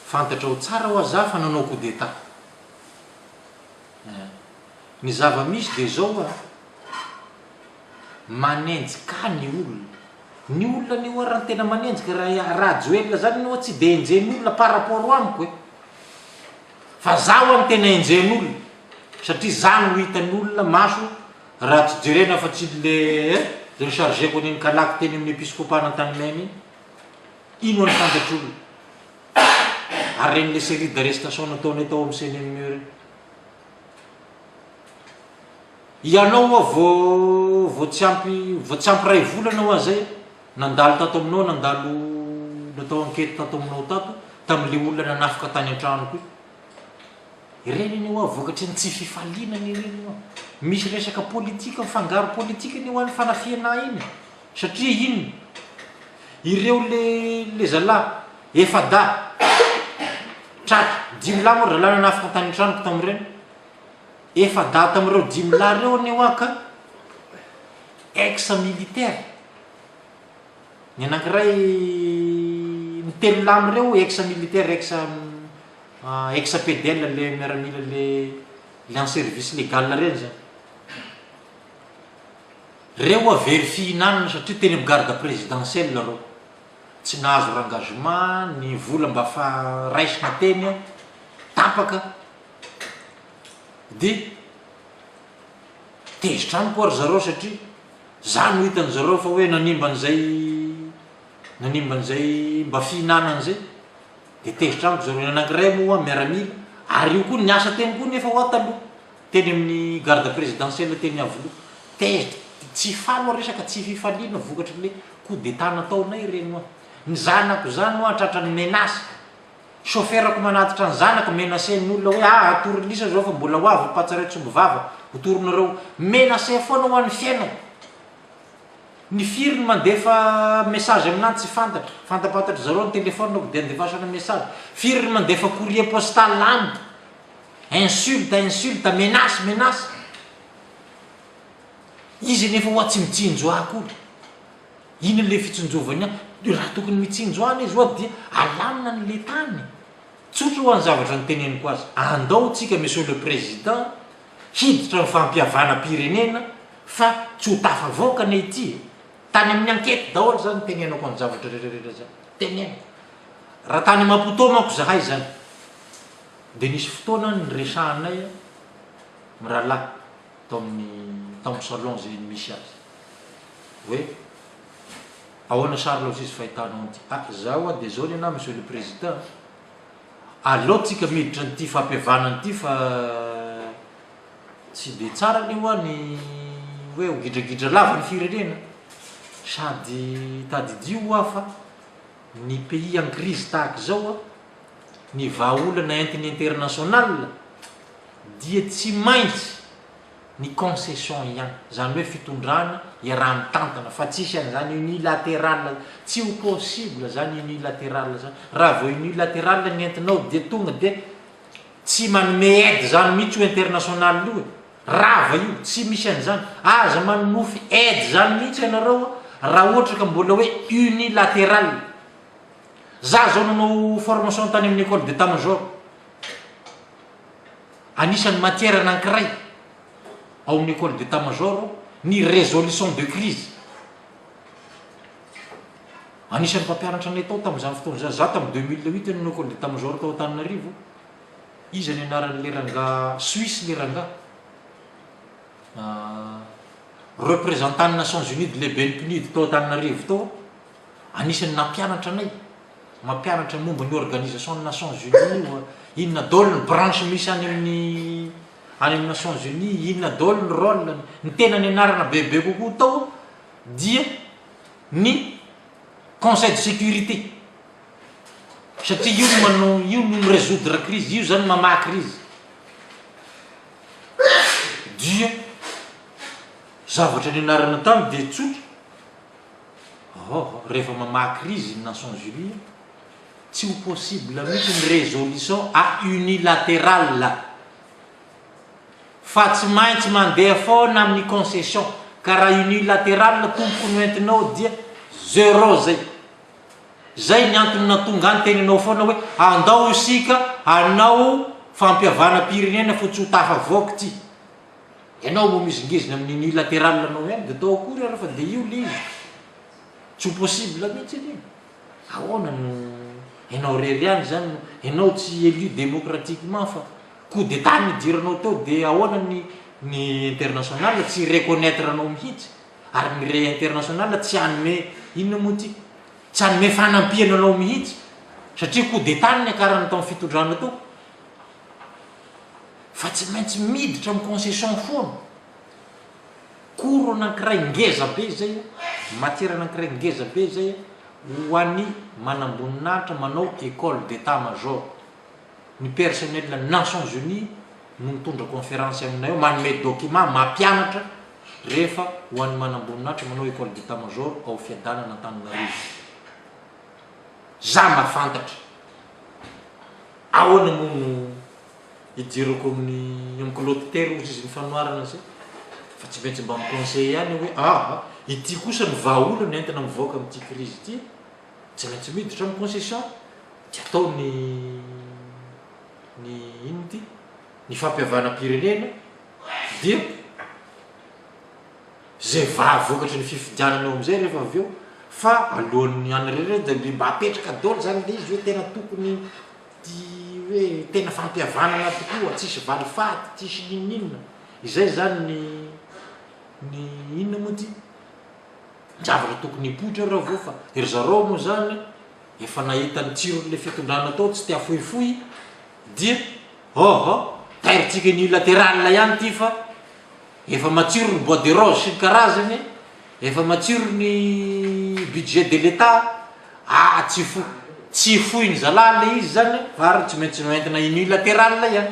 fantatrao tsara hoa za fa nanao coup d'état. Eh. Ny zava-misy dia izao hoa, manenjika ny olona. Ny olona anie hoa raha ny tena manenjika raha Rajoelina zany anie hoa tsy de enjehin'olona par rapport amiko e. Fa za hoa no tena enjehin'olona satria za no hitan'olona maso raha tsy jerena afa tsy le eh le ni-charger-ko an'iny kalaky teny amin'ny episcopat an'Antanimena iny. Iny hoa no fantatr'olona. Ary reny le série d'arrestation nataonay tao amin'ny CNME reny. Ianao ho'a vao vao tsy ampy vao tsy ampy iray volana ho'a zay nandalo tato aminao nandalo natao enquête tato aminao tato tamin'le olona nanafika tany an-tranoko io. Ireny anie ho'a vokatry ny tsy fifaliana anie ireny ho'a. Misy resaka politika mifangaro politika anie ho'a ny fanafihana ahy iny e. Satria inona? Ireo le le zalahy efa-dahy tratra, dimy lahy moa ry zalahy nanafika tany an-tranoko tamin'ireny. Efa-dahy tamin'ireo dimy lahy ireo anie hoa ka ex militaire. Ny anankiray, ny telo lahy amin'ireo ex militaire, ex ex PDL le miaramila le le en service légal ireny zany. Reo hoa very fihinanana satria teny amin'ny garde présidentielle reo. Tsy nahazo rengagement, ny vola mba fa raisina teny tapaka. Dia tezitra amiko ary zareo satria za no hitan zareo fa hoe nanimba an'izay nanimba an'izay mba fihinanana izay dia tezitra amiko zareo, ny anankiray moa miaramila ary io koa niasa teny koa nefa hoa taloha teny amin'ny garde présidentielle teny Iavoloha, tezitra, tsy faly hoa resaka tsy fifaliana vokatry le coup d'état nataonay ireny hoa, ny zanako zany hoa tratran'ny menace. Chauffeur-ko manatitra ny zanako, menacer ny olona hoe ah atory lisa zao fa mbola ho avy ny mpatsaraitsy omby vava, hotorinareo. Menacer foana hoa ny fiainako. Ny firy ny mandefa message aminah tsy fantatra, fantapantatry zareo ny téléphone-ko dia andefasana message. Firy ny mandefa courrier postal amiko. Insulte, insulte, menace, menace. Izy anefa hoa tsy mitsinjo ahy akory. Inona le fitsinjovany ahy? Raha tokony mitsinjo ahy anie izy hoa dia alamina ny le tany. Tsotra hoa ny zavatra noteneniko azy. Andao tsika Monsieur le Président hiditra amin'ny fampihavanam-pirenena fa tsy ho tafavoaka anie ity e. Tany amin'ny enquête daholo zany nitenenako an'ny zavatra rehetra rehetra zany. Teneniko. Raha tany Maputo manko zahay zany dia nisy fotoana niresahanay mirahalahy tao amin'ny tao amin'ny salon zay misy azy. Hoe ahoana Charles ozy izy fahitanao an'ity? Ah za hoa dia zao nenaha monsieur le président a, aleo tsika miditra an'ity fampihavanana ity fa tsy dia tsara anie hoa ny hoe ho gidragidra lava ny firenena, sady tadidio hoa fa ny pays en crise tahaka izao a, ny vahaolana entin'ny international dia tsy maintsy ny concession ihany, izany hoe fitondrana iaraha-mitantana fa tsisy an'izany unilateral, tsy ho possible zany unilateral zany, raha vao unilateral ny entinao dia tonga dia tsy manome aide zany mihitsy io international io e, rava io, tsy misy an'izany, aza manonofy aide zany mihitsy ianareo raha ohatra ka mbola hoe unilateral, za zao nanao formation tany amin'ny école d'état major, Anisan'ny matière anankiray ao amin'ny école d'état major ny résolution de crise. Anisan'ny mpampianatra anay tao tamin'izany fotoana izany, za tamin'ny 2008 nanao école d'état major tao Antananarivo, iza ny anaran'ilay rangahy, suisse ilay rangahy, représentant ny Nations Unies lehiben'ny PNUD tao Antananarivo tao, anisan'ny nampianatra anay. Mampianatra momba ny organisation ny Nations Unies io a! Inona daholo ny branche misy any amin'ny any amin'ny Nations Unies, inona daholo ny rôle-ny. Ny tena nianarana bebe kokoa tao dia ny conseil de sécurité satria io no manao, io no mi-resoudre crise, io zany mamaha crise. Dia zavatra nianarana tany dia tsotra. Ohh rehefa mamaha crise ny Nations Unies tsy ho possible mihitsy ny résolution à unilatéral fa tsy maintsy mandeha foana amin'ny concession ka raha unilatéral tompoko no entinao dia zéro zay. Zay ny antony nahatonga ahy niteny anao foana hoe andao isika hanao fampihavanam-pirenena fa tsy ho tafavoaka ity. Ianao moa mihizingizina amin'ny unilateral anao ihany dia atao akory ary fa dia io le izy. Tsy ho possible mihitsy anie. Ahoana no ianao irery ihany izany no, ianao tsy élu démocratiquement fa coup d'état nidiranao teo dia ahoana ny ny international tsy hi-reconnaitre anao mihitsy ary ny re international tsy hanome inona moa ity? Tsy hanome fanampiana anao mihitsy satria coup d'état no niakarany tao amin'ny fitondrana tao. Fa tsy maintsy miditra amin'ny concession foana. Cours anankiray ngeza be izay, matière anankiray ngeza be izay ho an'ny manamboninahitra manao école d'état major. Ny personnel Nations Unies no mitondra conférence aminay ao, manome document, mampianatra rehefa ho an'ny manamboninahitra manao école d'état major ao Fiadanana Antananarivo. Za mahafantatra. Ahoana moa no Idirako amin'ny amin'ny kilaoty tery hozy izy ny fanoharana zay fa tsy maintsy mba mi-conseiller ihany aho hoe aa ity kosa no vahaolana entina mivoaka amin'ity crise ity e, tsy maintsy miditra amin'ny concession dia atao ny ny inona ity ny fampihavanam-pirenena dia zay vaha vokatry ny fifidianana eo amin'izay rehefa avy eo fa alohan'ny hanareo dia mba apetraka daholo zany le izy hoe tena tokony Ty hoe tena fampihavanana tokoa, tsisy valifaty, tsisy n'inon'inona, izay zany ny ny inona moa ty? Ny zavatra tokony hipoitra raha vao fa ry zareo moa zany efa nahita ny tsiron'le fitondrana tao tsy te hafohifohy dia ôhô tairintsika unilateral ihany ty fa Efa matsiro ny bois de rose sy ny karazany, efa matsiro ny budget de l'etat, aa tsy fo tsy foiny zalahy le izy zany fa ary tsy maintsy noentina unilateral ihany,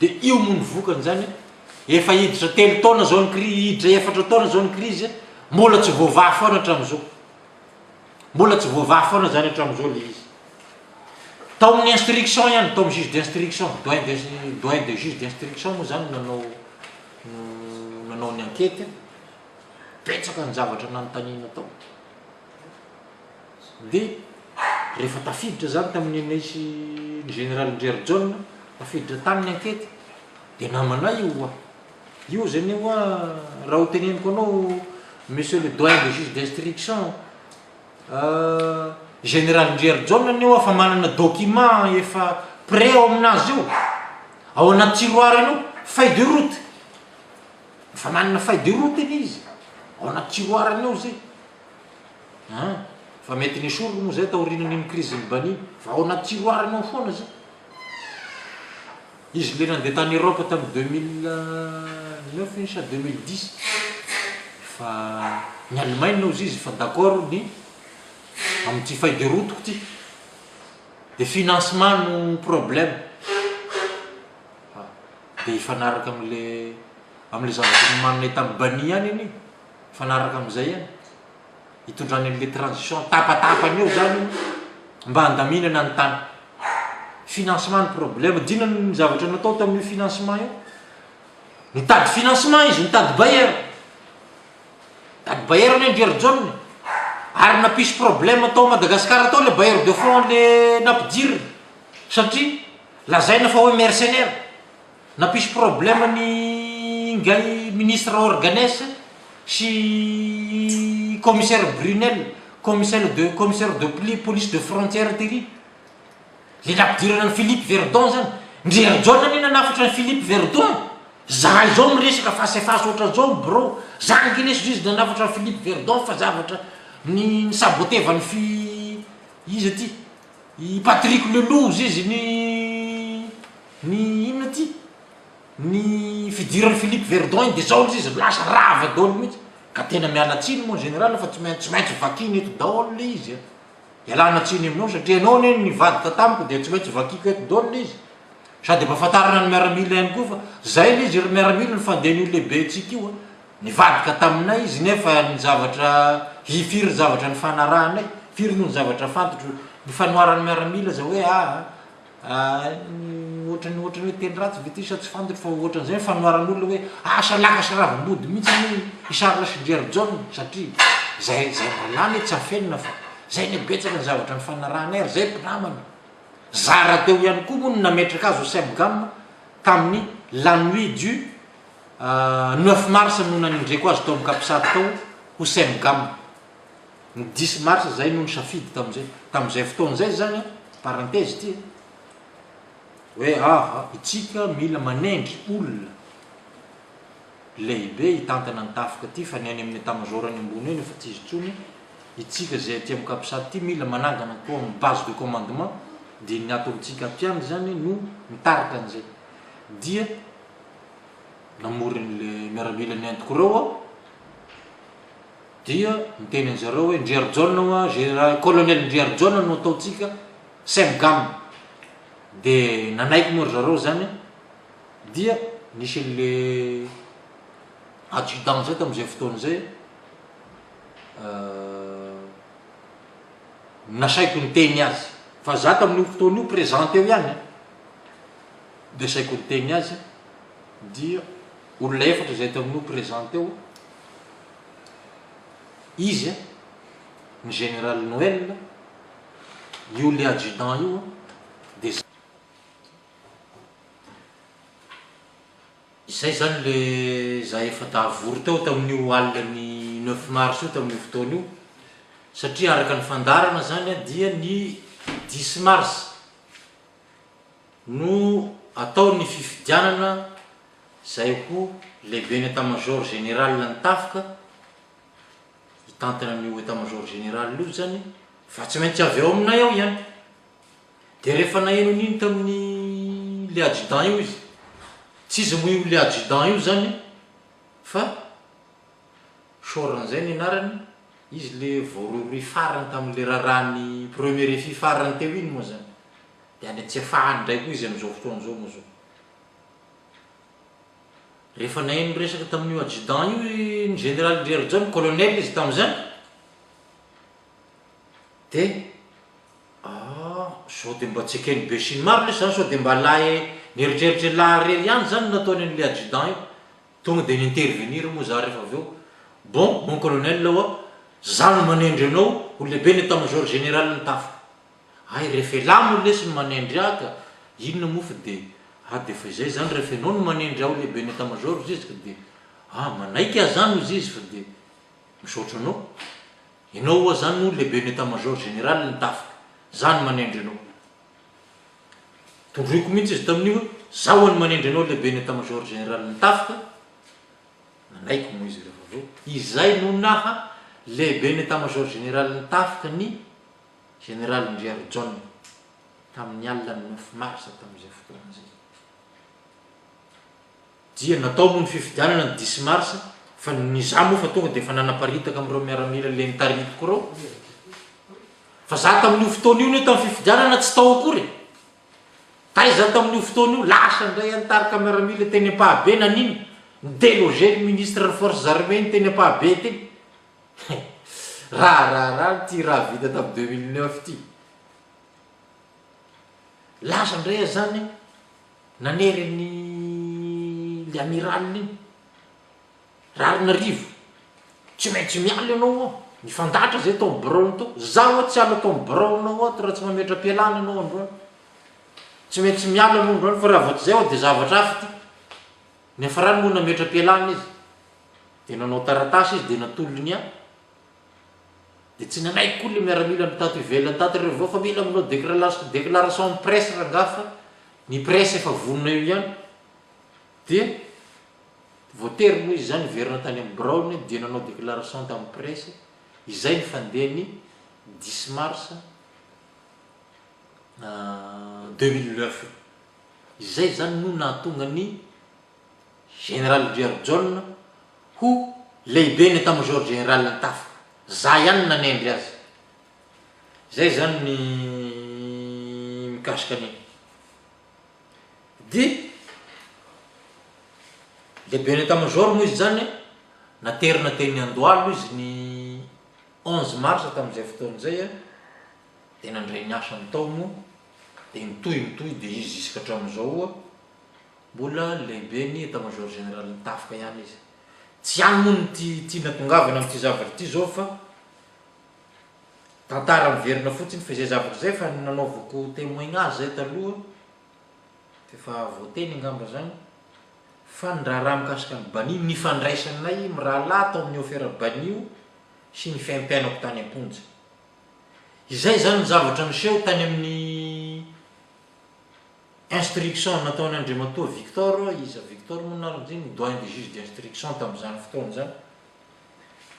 de io moa ny vokany zany, efa hiditra telo taona zao ny cri hiditra efatra taona zao ny crise, mbola tsy voavaha foana hatramizao. Mbola tsy voavaha foana zany hatramizao le izy. Tao amin'ny instruction ihany, tao amin'ny juge d'instruction, doyen de doyen de juge d'instruction moa zany nanao no nanao ny enquête, betsaka ny zavatra nanontaniana tao. Dia rehefa tafiditra zany tamin'ny anay sy ny général Ndrerijaona, tafiditra tany ny enquête, dia namanay io oa. Io zany oa raha ho teneniko anao monsieur le doyen de juge d'instruction général Ndriarijaona anie oa fa manana document efa prêt ao aminazy io, ao anaty tiroir any ao, feuille de route, efa manana feuille de route anie izy, ao anaty tiroir any ao zay, an, fa mety nesoriny moa zay taorianan'iny crise ny bani, fa ao anaty tiroir any ao foana zay. Izy le nandeha tany Europe tamin'ny 2009 iny sa 2010 fa ny Allemagne hozy izy fa d'accord ny amin'ity feuille de route-ko ty de financement no problème fa de hifanaraka amle amle zavatra nomaninay tamin'ny bani ihany anie hifanaraka amizay ihany. hitondrany an'ilay transition tapatapany eo zany mba handaminana ny tany. Financement ny problème, dinany ny zavatra natao tamin'io financement io. Nitady financement izy, nitady bailleur. Nitady bailleur anie Ndry Jaona. Ary nampisy problème tao Madagascar tao le bailleur de fonds le nampidirina satria lazaina fa hoe mercenaire. Nampisy problème ny ingahy ministre Organes sy commissaire Brunel, commissaire de commissaire de pli police de frontière tery. Le nampidirana an'i Philippe Verdon zany. Ndry Rajaona anie nanafatra an'i Philippe Verdon e. Za izao miresaka face à face ohatran'izao ny birao. Za ange lesy izy nanafatra an'i Philippe Verdon fa zavatra ny nisabotevan'i fi iza ty? I Patrick Leloup ozy izy ny ny inona ty? Ny fidiran'i Philippe Verdon iny de zao ozy izy lasa rava daholo mihitsy, ka tena miala tsiny mon général fa tsy maintsy tsy maintsy vakiana eto daholo le izy a! Ialana tsiny aminao satria ianao anie nivadika tamiko dia tsy maintsy vakiako eto daholo le izy, sady ampahafantarana ny miaramila ihany koa fa zay le izy ry miaramila ny fandehan'io lehibentsika io a! Nivadika taminay izy nefa ny zavatra hi firy ny zavatra nifanarahanay, firy moa ny zavatra fantatro, ny fanoharan'ny miaramila aza hoe aa ohatran'ny ohatran'ny hoe teny ratsy ve ty sa tsy fantatro fa ohatran'izay ny fanoharan'olona hoe aa salaka sy ravimbody mihitsy anie i Charles sy Ndriarijaona satria zay zay mahalala e tsy afenina fa zay anie betsaka ny zavatra nifanarahanay ary zay mpinamana. Zara teo ihany koa moa no nametraka azy ho Cemgam tamin'ny la nuit du 9 mars no nanindreko azy tao amin'ny Capsat tao ho Cemgam. Ny dix mars zahay no nisafidy tamin'izay. Tamin'izay fotoana izay zany an, parenthèse ity an, hoe aha, itsika mila manendry olona lehibe hitantana ny tafika aty fa ny any amin'ny état major any ambony eny efa tsy izy intsony, itsika izay aty amin'ny capsat ity mila manangana koa amin'ny base de commandement dia ny ato amintsika ato ihany izany no mitarika an'izay. Dia namory an'ilay miaramila nentiko ireo aho dia niteny an'zareo hoe Ndriarijaona hoa, général, colonel Ndriarijaona no ataontsika Cemgam. Dia nanaiky moa ry zareo izany dia nisy an'le adjudant zay tamin'izay fotoana izay nasaiko niteny azy fa za tamin'io fotoana io présent teo ihany an, dia asaiko niteny azy dia olona efatra izay tamin'io présent teo, izy an, ny général Noël, io le adjudant io an, dia za. Izay zany le za efa tavory teo tamin'io alina ny neuf mars io tamin'io fotoana io, satria araka ny fandaharana zany an dia ny dix mars no atao ny fifidianana izay ho lehiben'ny état major général ny tafika, hitantana an'io état major général io zany fa tsy maintsy avy ao aminay ao ihany. Dia rehefa naheno an'iny tamin'ny le adjudant io izy, tsy iza moa io le adjudant io zany fa Soran'izay ny anarany, izy le voarohirohy farany tamin'le raharahan'ny premier RFI farany teo iny moa zany. Dia any Tsiafahy any indray koa izy amin'izao fotoana izao moa zao. Rehefa naheno resaka tamin'io adjudant io ny général Ndriarijaona, colonel izy tamin'izany, dia Ah, sao dia mba tsy eken'ny besinimaro lesy zany, sao dia mba lahy nieritreritra elah irery ihany zany no nataony an'ilay adjudant io. Tonga dia ni-intervenir moa za rehefa avy eo, bon, mon colonel oa, za no manendry anao ho lehiben'ny état major général ny tafika. Hay, rehefa elah moa lesy no manendry ahy ka inona moa fa dia, ah dia efa izay zany rehefa ianao no manendry ahy ho lehiben'ny état major hozy izy ka dia, ah manaiky aho zany hozy izy fa dia misaotra anao. Ianao oa zany no lehiben'ny état major général ny tafika. Za no manendry anao. Tondroiko mihitsy izy tamin'io hoe za oa no manendry anao lehiben'ny état major général ny tafika. Nanaiky moa izy rehefa avy eo. Izay no naha lehiben'ny état major général ny tafika ny général Ndriarijaona tamin'ny alina ny neuf mars tamin'izay fotoana izay. Dia natao moa ny fifidianana ny dix mars fa ny za moa fa tonga dia efa nanaparitaka amin'ireo miaramila le nitaritiko ireo fa za tamin'io fotoana io ne tamin'ny fifidianana tsy tao akory e! Taiza tamin'io fotoana io lasa indray aho nitarika miaramila teny Ampahabe nanino? Ni-deloger ny ministre ny forces armées iny teny Ampahabe teny. Raharaharaha ity raha vita tamin'ny 2009 ity. Lasa indray aho zany Nanery an'i le amiral iny. Raharinarivo, tsy maintsy miala ianao oa. Nifandahatra zay tao amin'ny biraony tao. Za oa tsy hiala tao amin'ny biraonao ato raha tsy mametra-pialana ianao androany. Tsy maintsy miala ianao androany fa raha vao tsy zay oa dia zavatra hafa ity. Niafarany moa nametra-pialana izy. Dia nanao taratasy izy dia natolony ahy. Dia tsy nanaiky koa le miaramila ny tato ivelany tato reo vao fa mila manao déclaration amin'ny presse rangaha fa ny presse efa vonona eo ihany. Dia voatery moa izy zany niverina tany amin'ny biraony dia nanao déclaration tamin'ny presse, izay ny fandehan'ny dix mars 2009 io. Izay zany no nahatonga ny Général Ndriarijaona ho lehiben'ny état major général ny tafika. Za ihany no nanendry azy. Zay zany ny mikasika an'iny. Dia lehiben'ny état major moa izy zany naterina teny Andohalo izy ny onze mars tamin'izay fotoana izay dia nandray ny asany tao moa dia nitohy nitohy dia izy jusqu'à hatramin'izao. Mbola lehiben'ny Etat Major Général ny tafika ihany izy. Tsy any moa no tiana tongavana amin'ity zavatra ity izao fa tantara miverina fotsiny fa izay zavatra izay efa nanaovako témoignage izay taloha, efa voateny angamba izany, fa ny raharaha mikasika an'i Bani, nifandraisanay mirahalahy tao amin'ny affaire Bani io. sy ny fiaimpiainako tany am-ponja. Izay izany ny zavatra niseho tany amin'ny instruction nataon'Andriamatoa Victor, iza Victor moa ny anarany iny, doyen des juges d'instruction tamin'izany fotoana izany.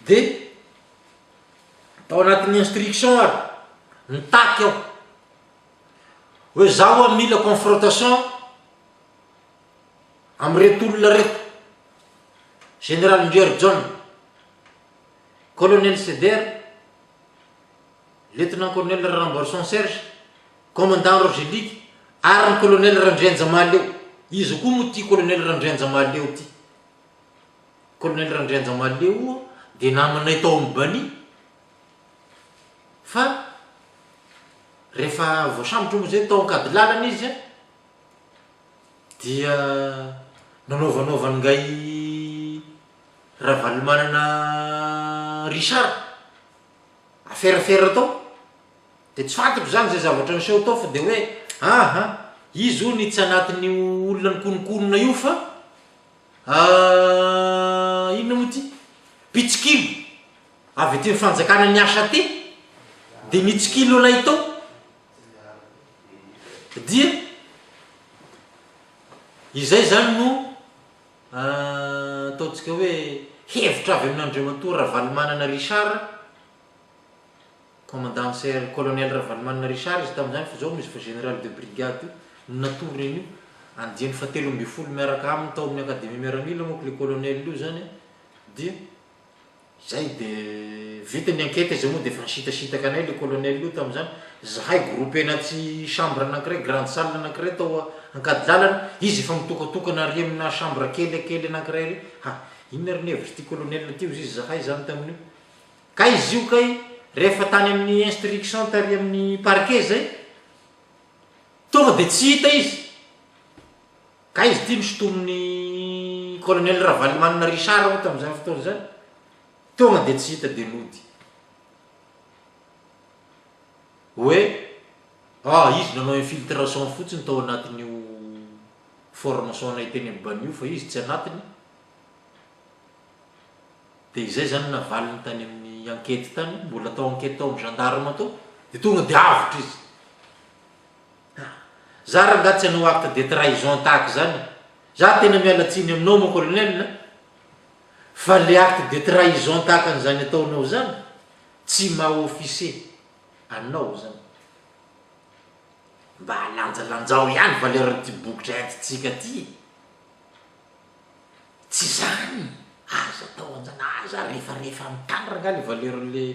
Dia tao anatin'ny instruction ary, nitaky aho hoe zaho ho'a mila confrontation amin'ireto olona ireto, Général Ndriarijaona, Colonel Ceder, Lieutenant Colonel Raramboarison Serge, Commandant Roger Luc ary ny Colonel Randrianjamahaleo. Iza koa moa ity Colonel Randrianjamahaleo ity? Colonel Randrianjamahaleo dia namanay tao amin'ny Bani fa rehefa voasambotra moa izay tao Ankadilalana izy dia nanaovanaovan'ingahy Ravalomanana Richard aferafera tao dia tsy fantatro izany izay zavatra niseho tao fa dia hoe aha izy hono tsy anatin'io olona nikononkonona io fa inona moa ity mpitsikilo avy aty amin'ny fanjakana niasa aty dia nitsikilo anay tao dia izay izany no Ataontsika hoe hevitra avy amin'Andriamatoa Ravalomanana Richard, Commandant CR, Colonel Ravalomanana Richard izy tamin'izany fa izao moa izy efa Général de Brigade io, no natorony an'io, andiany fahatelo ambin'ny folo miaraka aminy tao amin'ny Akademia Miaramila manko ilay Colonel io izany dia Zay de vita ny enquete zay moa de efa nisitasitaka anay le colonel io tamin'izany, zahay groupé anaty chambre anakiray grande salle anakiray tao Ankadilalana, izy efa mitokatokana ary amina chambre kely kely anakiray ary, ha inona ary ny hevitr'ity colonel ty hozy izy zahay zany tamin'io, kay izy io kay rehefa tany amin'ny instruction tary amin'ny parquet zay tonga de tsy hita izy, Kay izy ity nosintomin'ny colonel Ravalomanana Richard moa tamin'izany fotoana izany, tonga dia tsy hita dia nody. Hoe ah izy nanao infiltration fotsiny tao anatin'io formation nay teny amin'ny Bani io fa izy tsy anatiny, dia izay izany navaliny tany amin'ny enquête tany, mbola tao enquête tao amin'ny gendarme tao, dia tonga dia avotra izy. Za rangaha tsy hanao acte de trahison tahaka izany e! Za tena miala tsiny aminao mon colonel a! Fa le acte de trahison tahaka an'izany ataonao izany tsy maha officier anao zany. Mba alanjalanjao ihany valeur an'ity bokotra entintsika ty e! Tsy zany! Aza atao anzany, aza arefarefa amin'ny tany rangaha le valeur le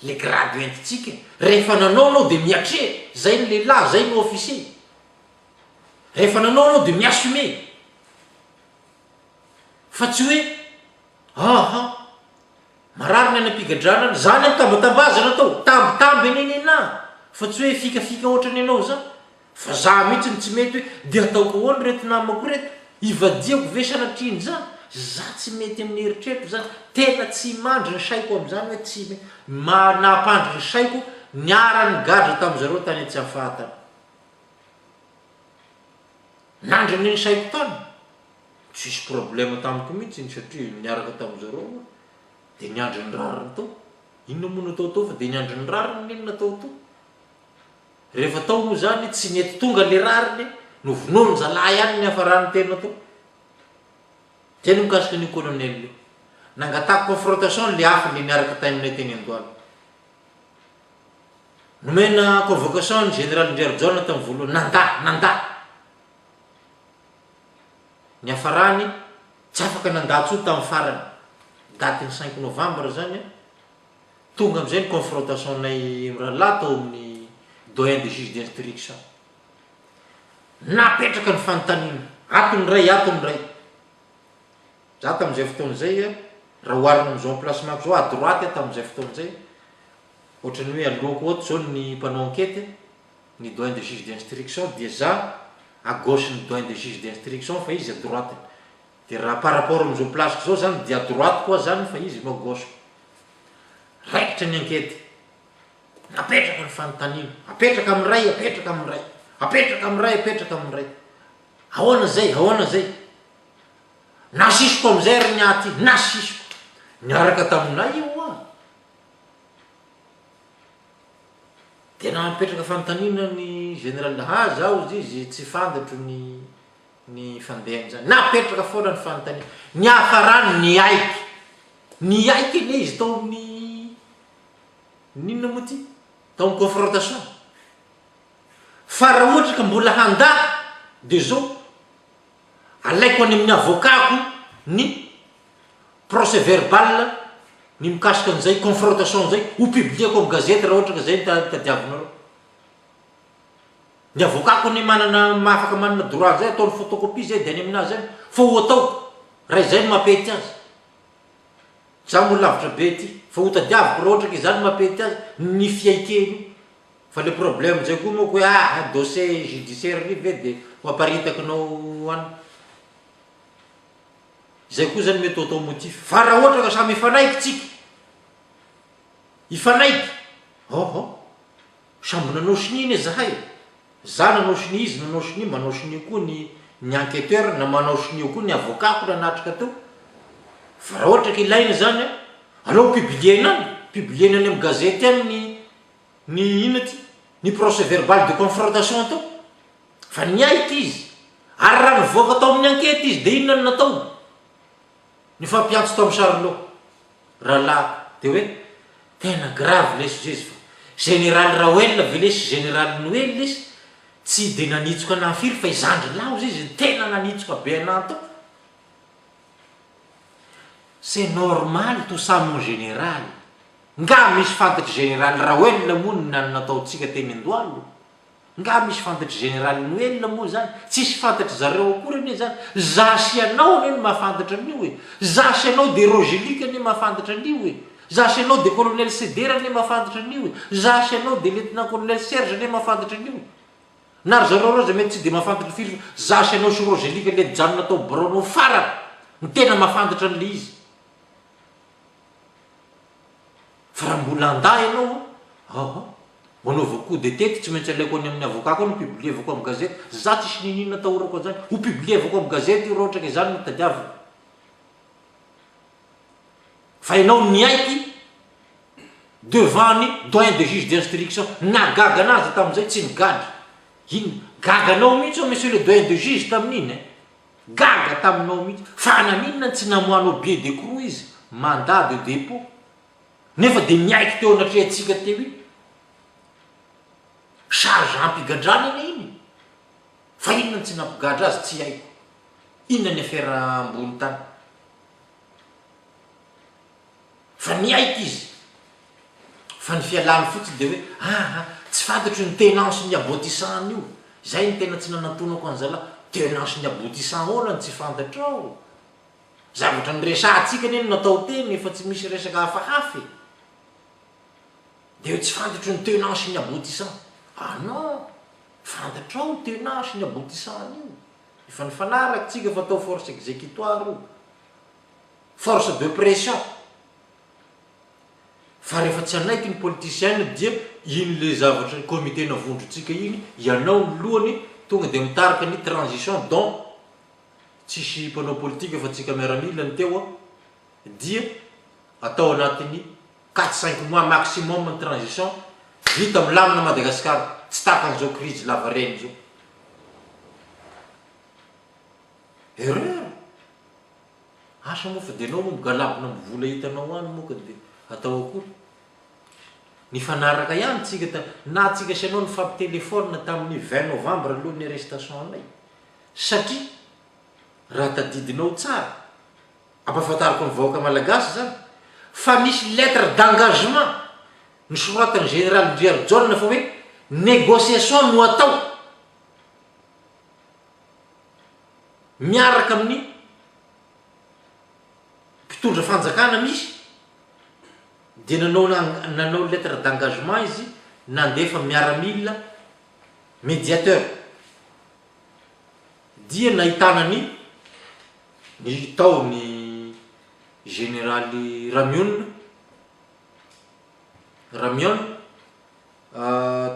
le grade entintsika e! Rehefa nanao anao de miatreha, zay ny lehilahy, zay ny officier. Rehefa nanao anao de mi-assumer. Fa tsy hoe aha, marary ny any am-pigadrana any, zany any tambatambazana atao, tambitamby anie nenah, fa tsy hoe fikafika ohatran'ny anao zany. Fa za mihitsy no tsy mety hoe dia ataoko ahoana ireto namako ireto? Ivadihako ve sanatria an'izany? Za tsy mety amin'ny eritreritro zany, tena tsy mandry ny saiko amin'izany hoe tsy mety, nampandry ny saiko niara nigadra tamin'zareo tany Tsiafahy tany. Nandry anie ny saiko tany, tsisy problème tamiko mihitsy iny satria niaraka tamin'zareo aho dia niandry ny rariny tao, inona moa no atao tao fa dia niandry ny rariny anie no natao tao. Rehefa tao moa zany tsy nety tonga le rariny, novonoin zalahy ihany ny niafarany tena tao. Zay ny mikasika an'io colonel io. Nangataka confrontation le hafa le niaraka taminay teny Andohalo. Nomena convocation ny général Ndriarijaona tamin'ny voalohany, nandà, nandà. Niafarany tsy afaka nandà intsony tamin'ny farany. Datin'ny cinq novembre zany. Tonga amin'izay ny confrontation-nay mirahalahy tao amin'ny doyen des juges d'instruction. Napetraka ny fanontaniana, ato ny iray, ato ny iray. Za tamin'izay fotoana izay, raha oharina amin'izao emplacement-ko izao, à droite aho tamin'izay fotoana izay, ohatran'ny hoe alohako ato izao ny mpanao enquête, ny doyen des juges d'instruction, dia za à gauche-n'ny doyen des juges d'instruction fa izy à droite-ny. Dia raha par rapport amin'izao place-ko izao zany dia à droite-ko aho zany fa izy no à gauche-ko. Raikitra ny ankety. Napetraka ny fanontaniana. Apetraka amin'ny ray, apetraka amin'ny ray. Apetraka amin'ny ray, apetraka amin'ny ray. Ahoana izay, ahoana izay? Nasisiko amin'izay ry ny aty, nasisiko. Niaraka taminay io hoa. Dia nametraka fanontaniana ny général ha za hozy izy tsy fantatro ny ny fandehan'izany. Napetraka foana ny fanontaniana. Niafarany niaiky. Niaiky anie izy tao amin'ny n'inona moa ity? Tao amin'ny confrontation. Fa raha ohatra ka mbola handà dia zao, alaiko any amin'ny avocat-ko ny procès verbal ny mikasika an'izay confrontation izay, ho publier-ko amin'ny gazety raha ohatra ka izay no tadiavinareo. Ny avocat-ko anie manana, afaka manana droit an'izay, ataony photocopie izay dia any aminazy any, fa ho ataoko raha izay no mampety azy. Za moa lavitra be aty, fa ho tadiaviko raha ohatra ka izany no mampety azy, ny fiaikena io. Fa le problème zay koa manko hoe ah dossier judiciaire ry ve de ho aparitakinao any. Zay koa zany mety ho atao motif. Fa raha ohatra ka samy hifanaiky tsika, hifanaiky, oho, samby nanao sonia anie zahay e, za nanao sonia, izy nanao sonia, manao sonia koa ny ny enquêteur na manao sonia koa ny avocat-ko nanatrika teo, fa raha ohatra ka ilaina zany an, aleo publier-na any, publier-na any amin'ny gazety any ny Ny inona ty? Ny procès verbal de confrontation atao? Fa niaiky izy. Ary raha nivoaka tao amin'ny enquête izy dia inona no nataony? Nifampiantso tamin'i Charlot, rahalahiko, dia hoe, tena grave lesy hozy izy fa Général Raoel ve lesy Général Noely lesy tsy dia nanitsoka anah firy fa i zandry lahy hozy izy no tena nanitsoka be anah tao. C'est normal tout ça mon général. Nga misy fantatry général Raoel moa ny nataontsika teny Andohalo? Nga misy fantatry général Noel moa zany? Tsisy fantatry zareo akory anie zany. Za sy ianao anie no mahafantatra an'io e. Za sy ianao de Rogelic anie mahafantatra an'io e. Za sy ianao de colonel Sedera anie mahafantatra an'io e. Za sy ianao de lieutenant colonel Serge anie mahafantatra an'io e. Na ry zareo reo aza mety tsy de mahafantatra firy fa za sy ianao sy Rogelic le nijanona tao biraonao farany no tena mahafantatra an'le izy. Fa raha mbola handà ianao an, aha, manaova coup de tete, tsy maintsy alaiko any amin'ny avocat-ko any, ho publier-vako amin'ny gazety, za tsisy n'inon'inona atahorako an'izany, ho publier-vako amin'ny gazety io raha ohatra ka izany no tadiavina. Fa ianao niaiky devant ny doyen de juge d'instruction, nahagaga anazy tamin'izay tsy nigadra. Inona? Gaga anao mihitsy aho monsieur le doyen de juge tamin'iny eh. Gaga taminao mihitsy. Fa naninona no tsy namoahanao billet d'écrou izy? Mandat de dépôt. Nefa dia niaiky teo anatrehantsika teo iny. Charge hampigadrana anie iny e. Fa inona no tsy nampigadra azy tsy haiko. Inona ny affaire ambony tany. Fa niaiky izy. Fa ny fialany fotsiny dia hoe aa tsy fantatro ny tenant sy ny aboutissant an'io. Izay no tena tsy nanantonako an'zalahy. Tenant sy ny aboutissant ahoana no tsy fantatrao? Zavatra niresahantsika anie no natao teny e fa tsy misy resaka hafahafa e. Dia hoe tsy fantatro ny tenant sy ny aboutissant. Ah non! Fantatrao ny tenant sy ny aboutissant an'io. Efa nifanaraka tsika fa atao force exécutoire io. Force de pression. Fa rehefa tsy hanaiky ny politicienne dia iny le zavatra comité navondrontsika iny, ianao ny lohany tonga dia mitarika ny transition dont tsisy mpanao politika fa tsika miaramila ny teo dia atao anatin'ny quatre cinq mois maximum ny transition, vita milamina Madagascar, tsy tahaka an'izao crise lavareny izao. Erreur! Asa moa fa dia enao moa migalabona amin'ny vola hitanao any moa ka dia atao akory? Nifanaraka ihany tsika ta, na tsika sy anao nifampitelefaonina tamin'ny 20 novembre alohan'ny arrestation anay. Satria raha tadidinao tsara, ampahafantariko ny vahoaka malagasy izany, fa nisy lettre d'engagement nosoratan'ny général Ndriarijaona fa hoe négociation no atao miaraka amin'ny mpitondra fanjakana misy dia nanao nanao lettre d'engagement izy nandefa miaramila médiateur dia nahitana ny ny tao ny généraly Ramionina Ramion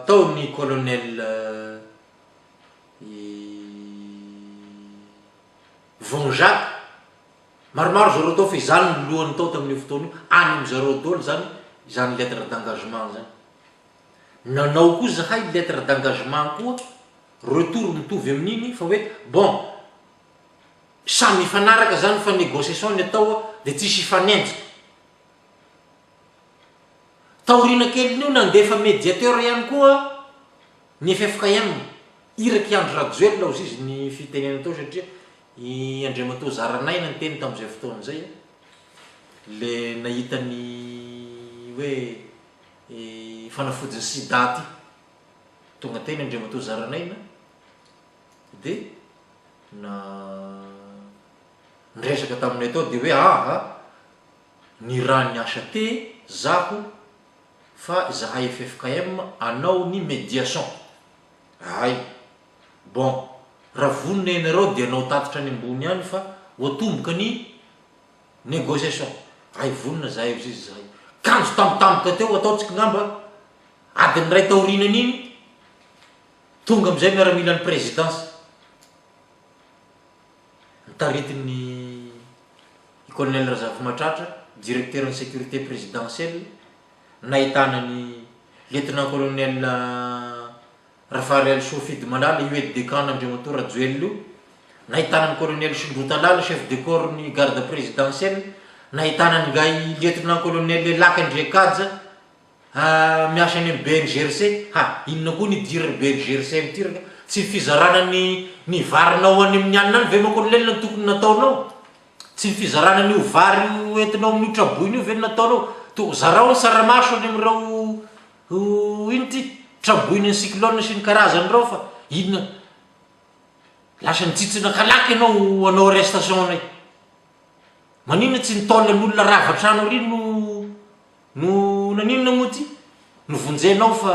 tao ny colonel i Von Jacques, maromaro zareo tao fa izany no lohany tao tamin'io fotoana io, any amin-dry zareo daholo izany izany lettre d'engagement izany. Nanao koa zahay lettre d'engagement koa, retour mitovy amin'iny fa hoe bon, samy hifanaraka zany fa négociation ny atao dia tsisy hifanenjika. Taoriana kelin'io nandefa médiateur ihany koa ny ffkm, irak'i Andry Rajoelina hozy izy ny fitenenana teo satria i Andriamatoa Zaranaina niteny tamin'izay fotoana izay, le nahita ny hoe fanafodin'ny sida ty. Tonga teny Andriamatoa Zaranaina dia na niresaka taminay tao dia hoe aha ny rà ny HT zaho fa izahay ffkm anao ny mediation. Hay. Bon, raha vonona ianareo dia anao tatitra any ambony any fa ho atomboka ny Négociation, hay vonona zahay hozy izy zahay. Kanjo tampotampoka teo, ataontsika ngamba adiny iray taorianan'iny, tonga amin'izay miaramilan'ny présidence, notaritin'ny i colonel Razafimahatratra, directeur ny sécurité présidentielle, nahitana ny lieutenant colonel Rafaharialisoa Fidimalala, io aide de camp n'Andriamatoa Rajoelina io, nahitana ny Colonel Sondrotalala, chef de corps ny garde présidentielle, nahitana an'ingahy Lieutenant Colonel Elaky Andriakaja, miasa any amin'ny BNGRC, ha, inona koa ny idiran'ny BNGRC amin'ity rangahy? Tsy ny fizarana ny ny varinao any amin'ny alina any ve mon colonel no tokony nataonao? Tsy ny fizarana an'io vary io entinao amin'io traboina io ve no nataonao? To, zarao ny tsaramaso any amin'ireo Ooh ino ty? Traboin'ny cyclone sy ny karazany ireo fa inona? Lasa nitsitsina kalaky ianao hanao arrestation anay. Maninona tsy ny taolan'olona rava trano ary no no naninona moa ty? Novonjenao fa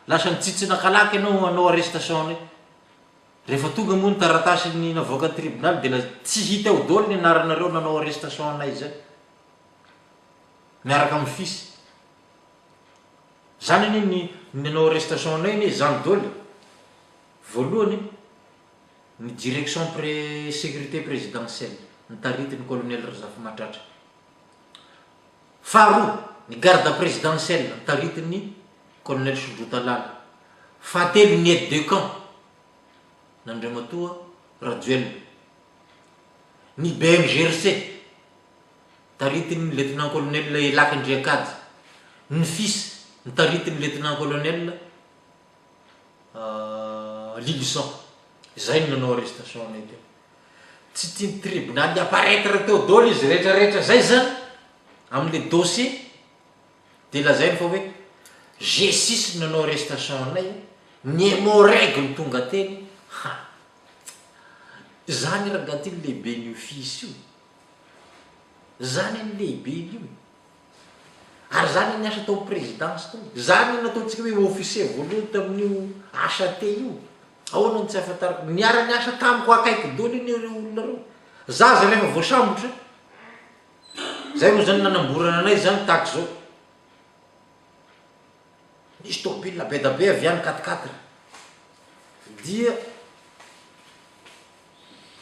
lasa nitsitsina kalaky ianao hanao arrestation anay. Rehefa tonga moa ny taratasy ny navoakan'ny tribonaly dia laza tsy hita eo daholo ny anaranareo nanao arrestation anay izay. Miaraka amin'ny fils. Zany anie ny nanao arrestation anay anie zany dol e! Voalohany ny direction pré sécurité présidentielle notaritin'ny colonel Razafimahatratra. Faharoa ny garde présidentielle notaritin'ny colonel Sondrotalala. Fahatelo ny aide de camp n'Andriamatoa Rajoelina. Ny BNGRC. taritin'ny Lieutenant-Colonel Elaky Andriakajy, ny fils notaritin'ny Lieutenant-Colonel Lylison. Izay no nanao arrestation anay teo. Tsy tian'ny tribonaly hi-apparaître teo daholo izy rehetra rehetra zay zany amin'ilay dossier dia lazainy fa hoe G6 no nanao arrestation anay, ny Emmo-Reg no tonga teny, ha! Zany rangahy ty ny lehiben'io fils io. Zany anie lehibeny io e! Ary zany anie niasa tao amin'ny présidence tao e! Zany anie nataontsika hoe officier voalohany tamin'io HAT io. Ahoana no tsy ahafantarako? Niara-niasa tamiko akaiky daholo anie ireo olona ireo. Za aza rehefa voasambotra, zay moa zany nanamborana anay zany tahaka izao. Nisy tôbila be da be avy any quatre quatre. Dia.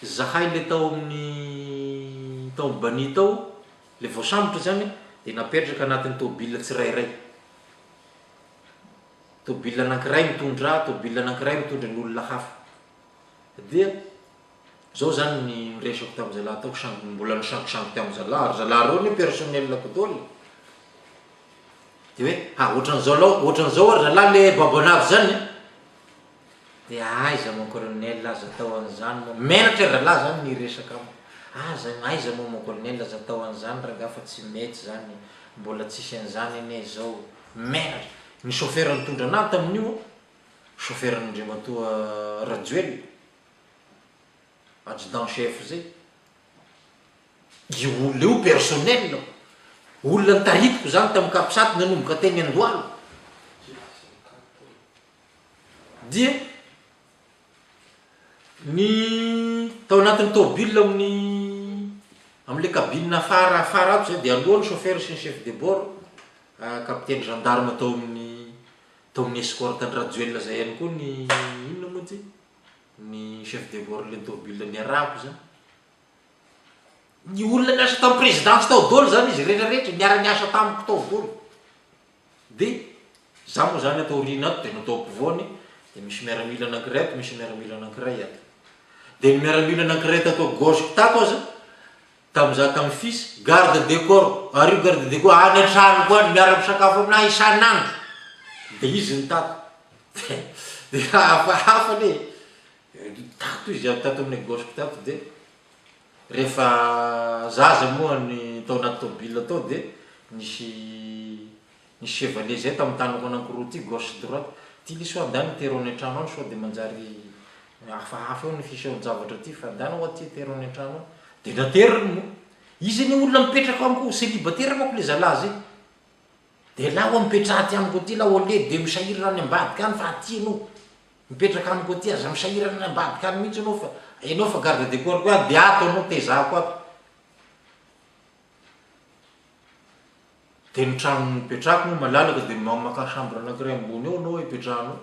Zahay le tao amin'ny tao amin'ny bani tao, le voasambotra zany dia napetraka anatin'ny tôbila tsirairay. Tôbila anankiray mitondra ahy, tôbila anankiray mitondra ny olona hafa. Dia zao zany ny niresako tamin'ny zalahy tao, sangy mbola nisangisangy tamin'ny zalahy, ry zalahy reo anie personnel-ko daholo e. Dia hoe, ha ohatran'izao lao, ohatran'izao ary zalahy le baban'ady zany e. Dia aiza mon colonel aza atao an'izany moa, menatra ry zalahy zany ny hiresaka amiko, aza aiza moa mon colonel aza atao an'izany rangahy fa tsy mety zany, mbola tsisy an'izany anie izao, menatra, ny chauffeur nitondra anah tamin'io an, chauffeur an'Andriamatoa Rajoelina, adjudant chef zay, io olona io personnel, olona notaritiko zany tamin'ny capsat nanomboka teny Andohalo. Dia ny tao anatin'ny tôbila amin'ny amin'ilay cabine afara afara ato zay dia aloha ny chauffeur sy ny chef de bord, capitaine gendarme tao amin'ny tao amin'ny escorte an-dRajoelina zay ihany koa ny inona moa ty? Ny chef de bord ilay tôbila niarahako zany. Ny olona niasa tamin'ny présidence tao daholo zany izy rehetra rehetra, niara-niasa tamiko tao daholo. Dia. Za moa zany ato aoriana ato dia natao ampovoany, dia misy miaramila anankiray ato, misy miaramila anankiray ato. Dia ny miaramila anankiray tato à gauche-ko tato aza, tamin'izaho tamin'ny fils, garde de corps, ary io garde de corps any an-tranoko any, miara-misakafo aminahy isan'andro. Dia izy no tato. Dia hafahafa anie e. Tato izy, tato amin'ny à gauche-ko tato dia rehefa zaza moa ny tao anaty tômôbila tao dia nisy nisy chevalier zay tamin'ny tanako anankiroa ty gauche sy droite, ty lesy hoa andany atero any an-trano any sao dia manjary hafahafa eo ny fisehon-javatra ty fa andany hoa ty atero any an-trano any, dia nateriny moa, izy anie olona mipetraka amiko, célibataire manko le zalahy zay, dia lah hoa mipetraha aty amiko aty lah ole dia misahirana any ambadika any fa aty ianao, mipetraka amiko aty aza misahirana any ambadika any mihitsy ianao fa ianao fa garde de corps-ko ihany dia ato ianao tezako ato. Dia ny trano nipetrahako moa malalaka dia maka chambre anankiray ambony eo anao hipetrahanao.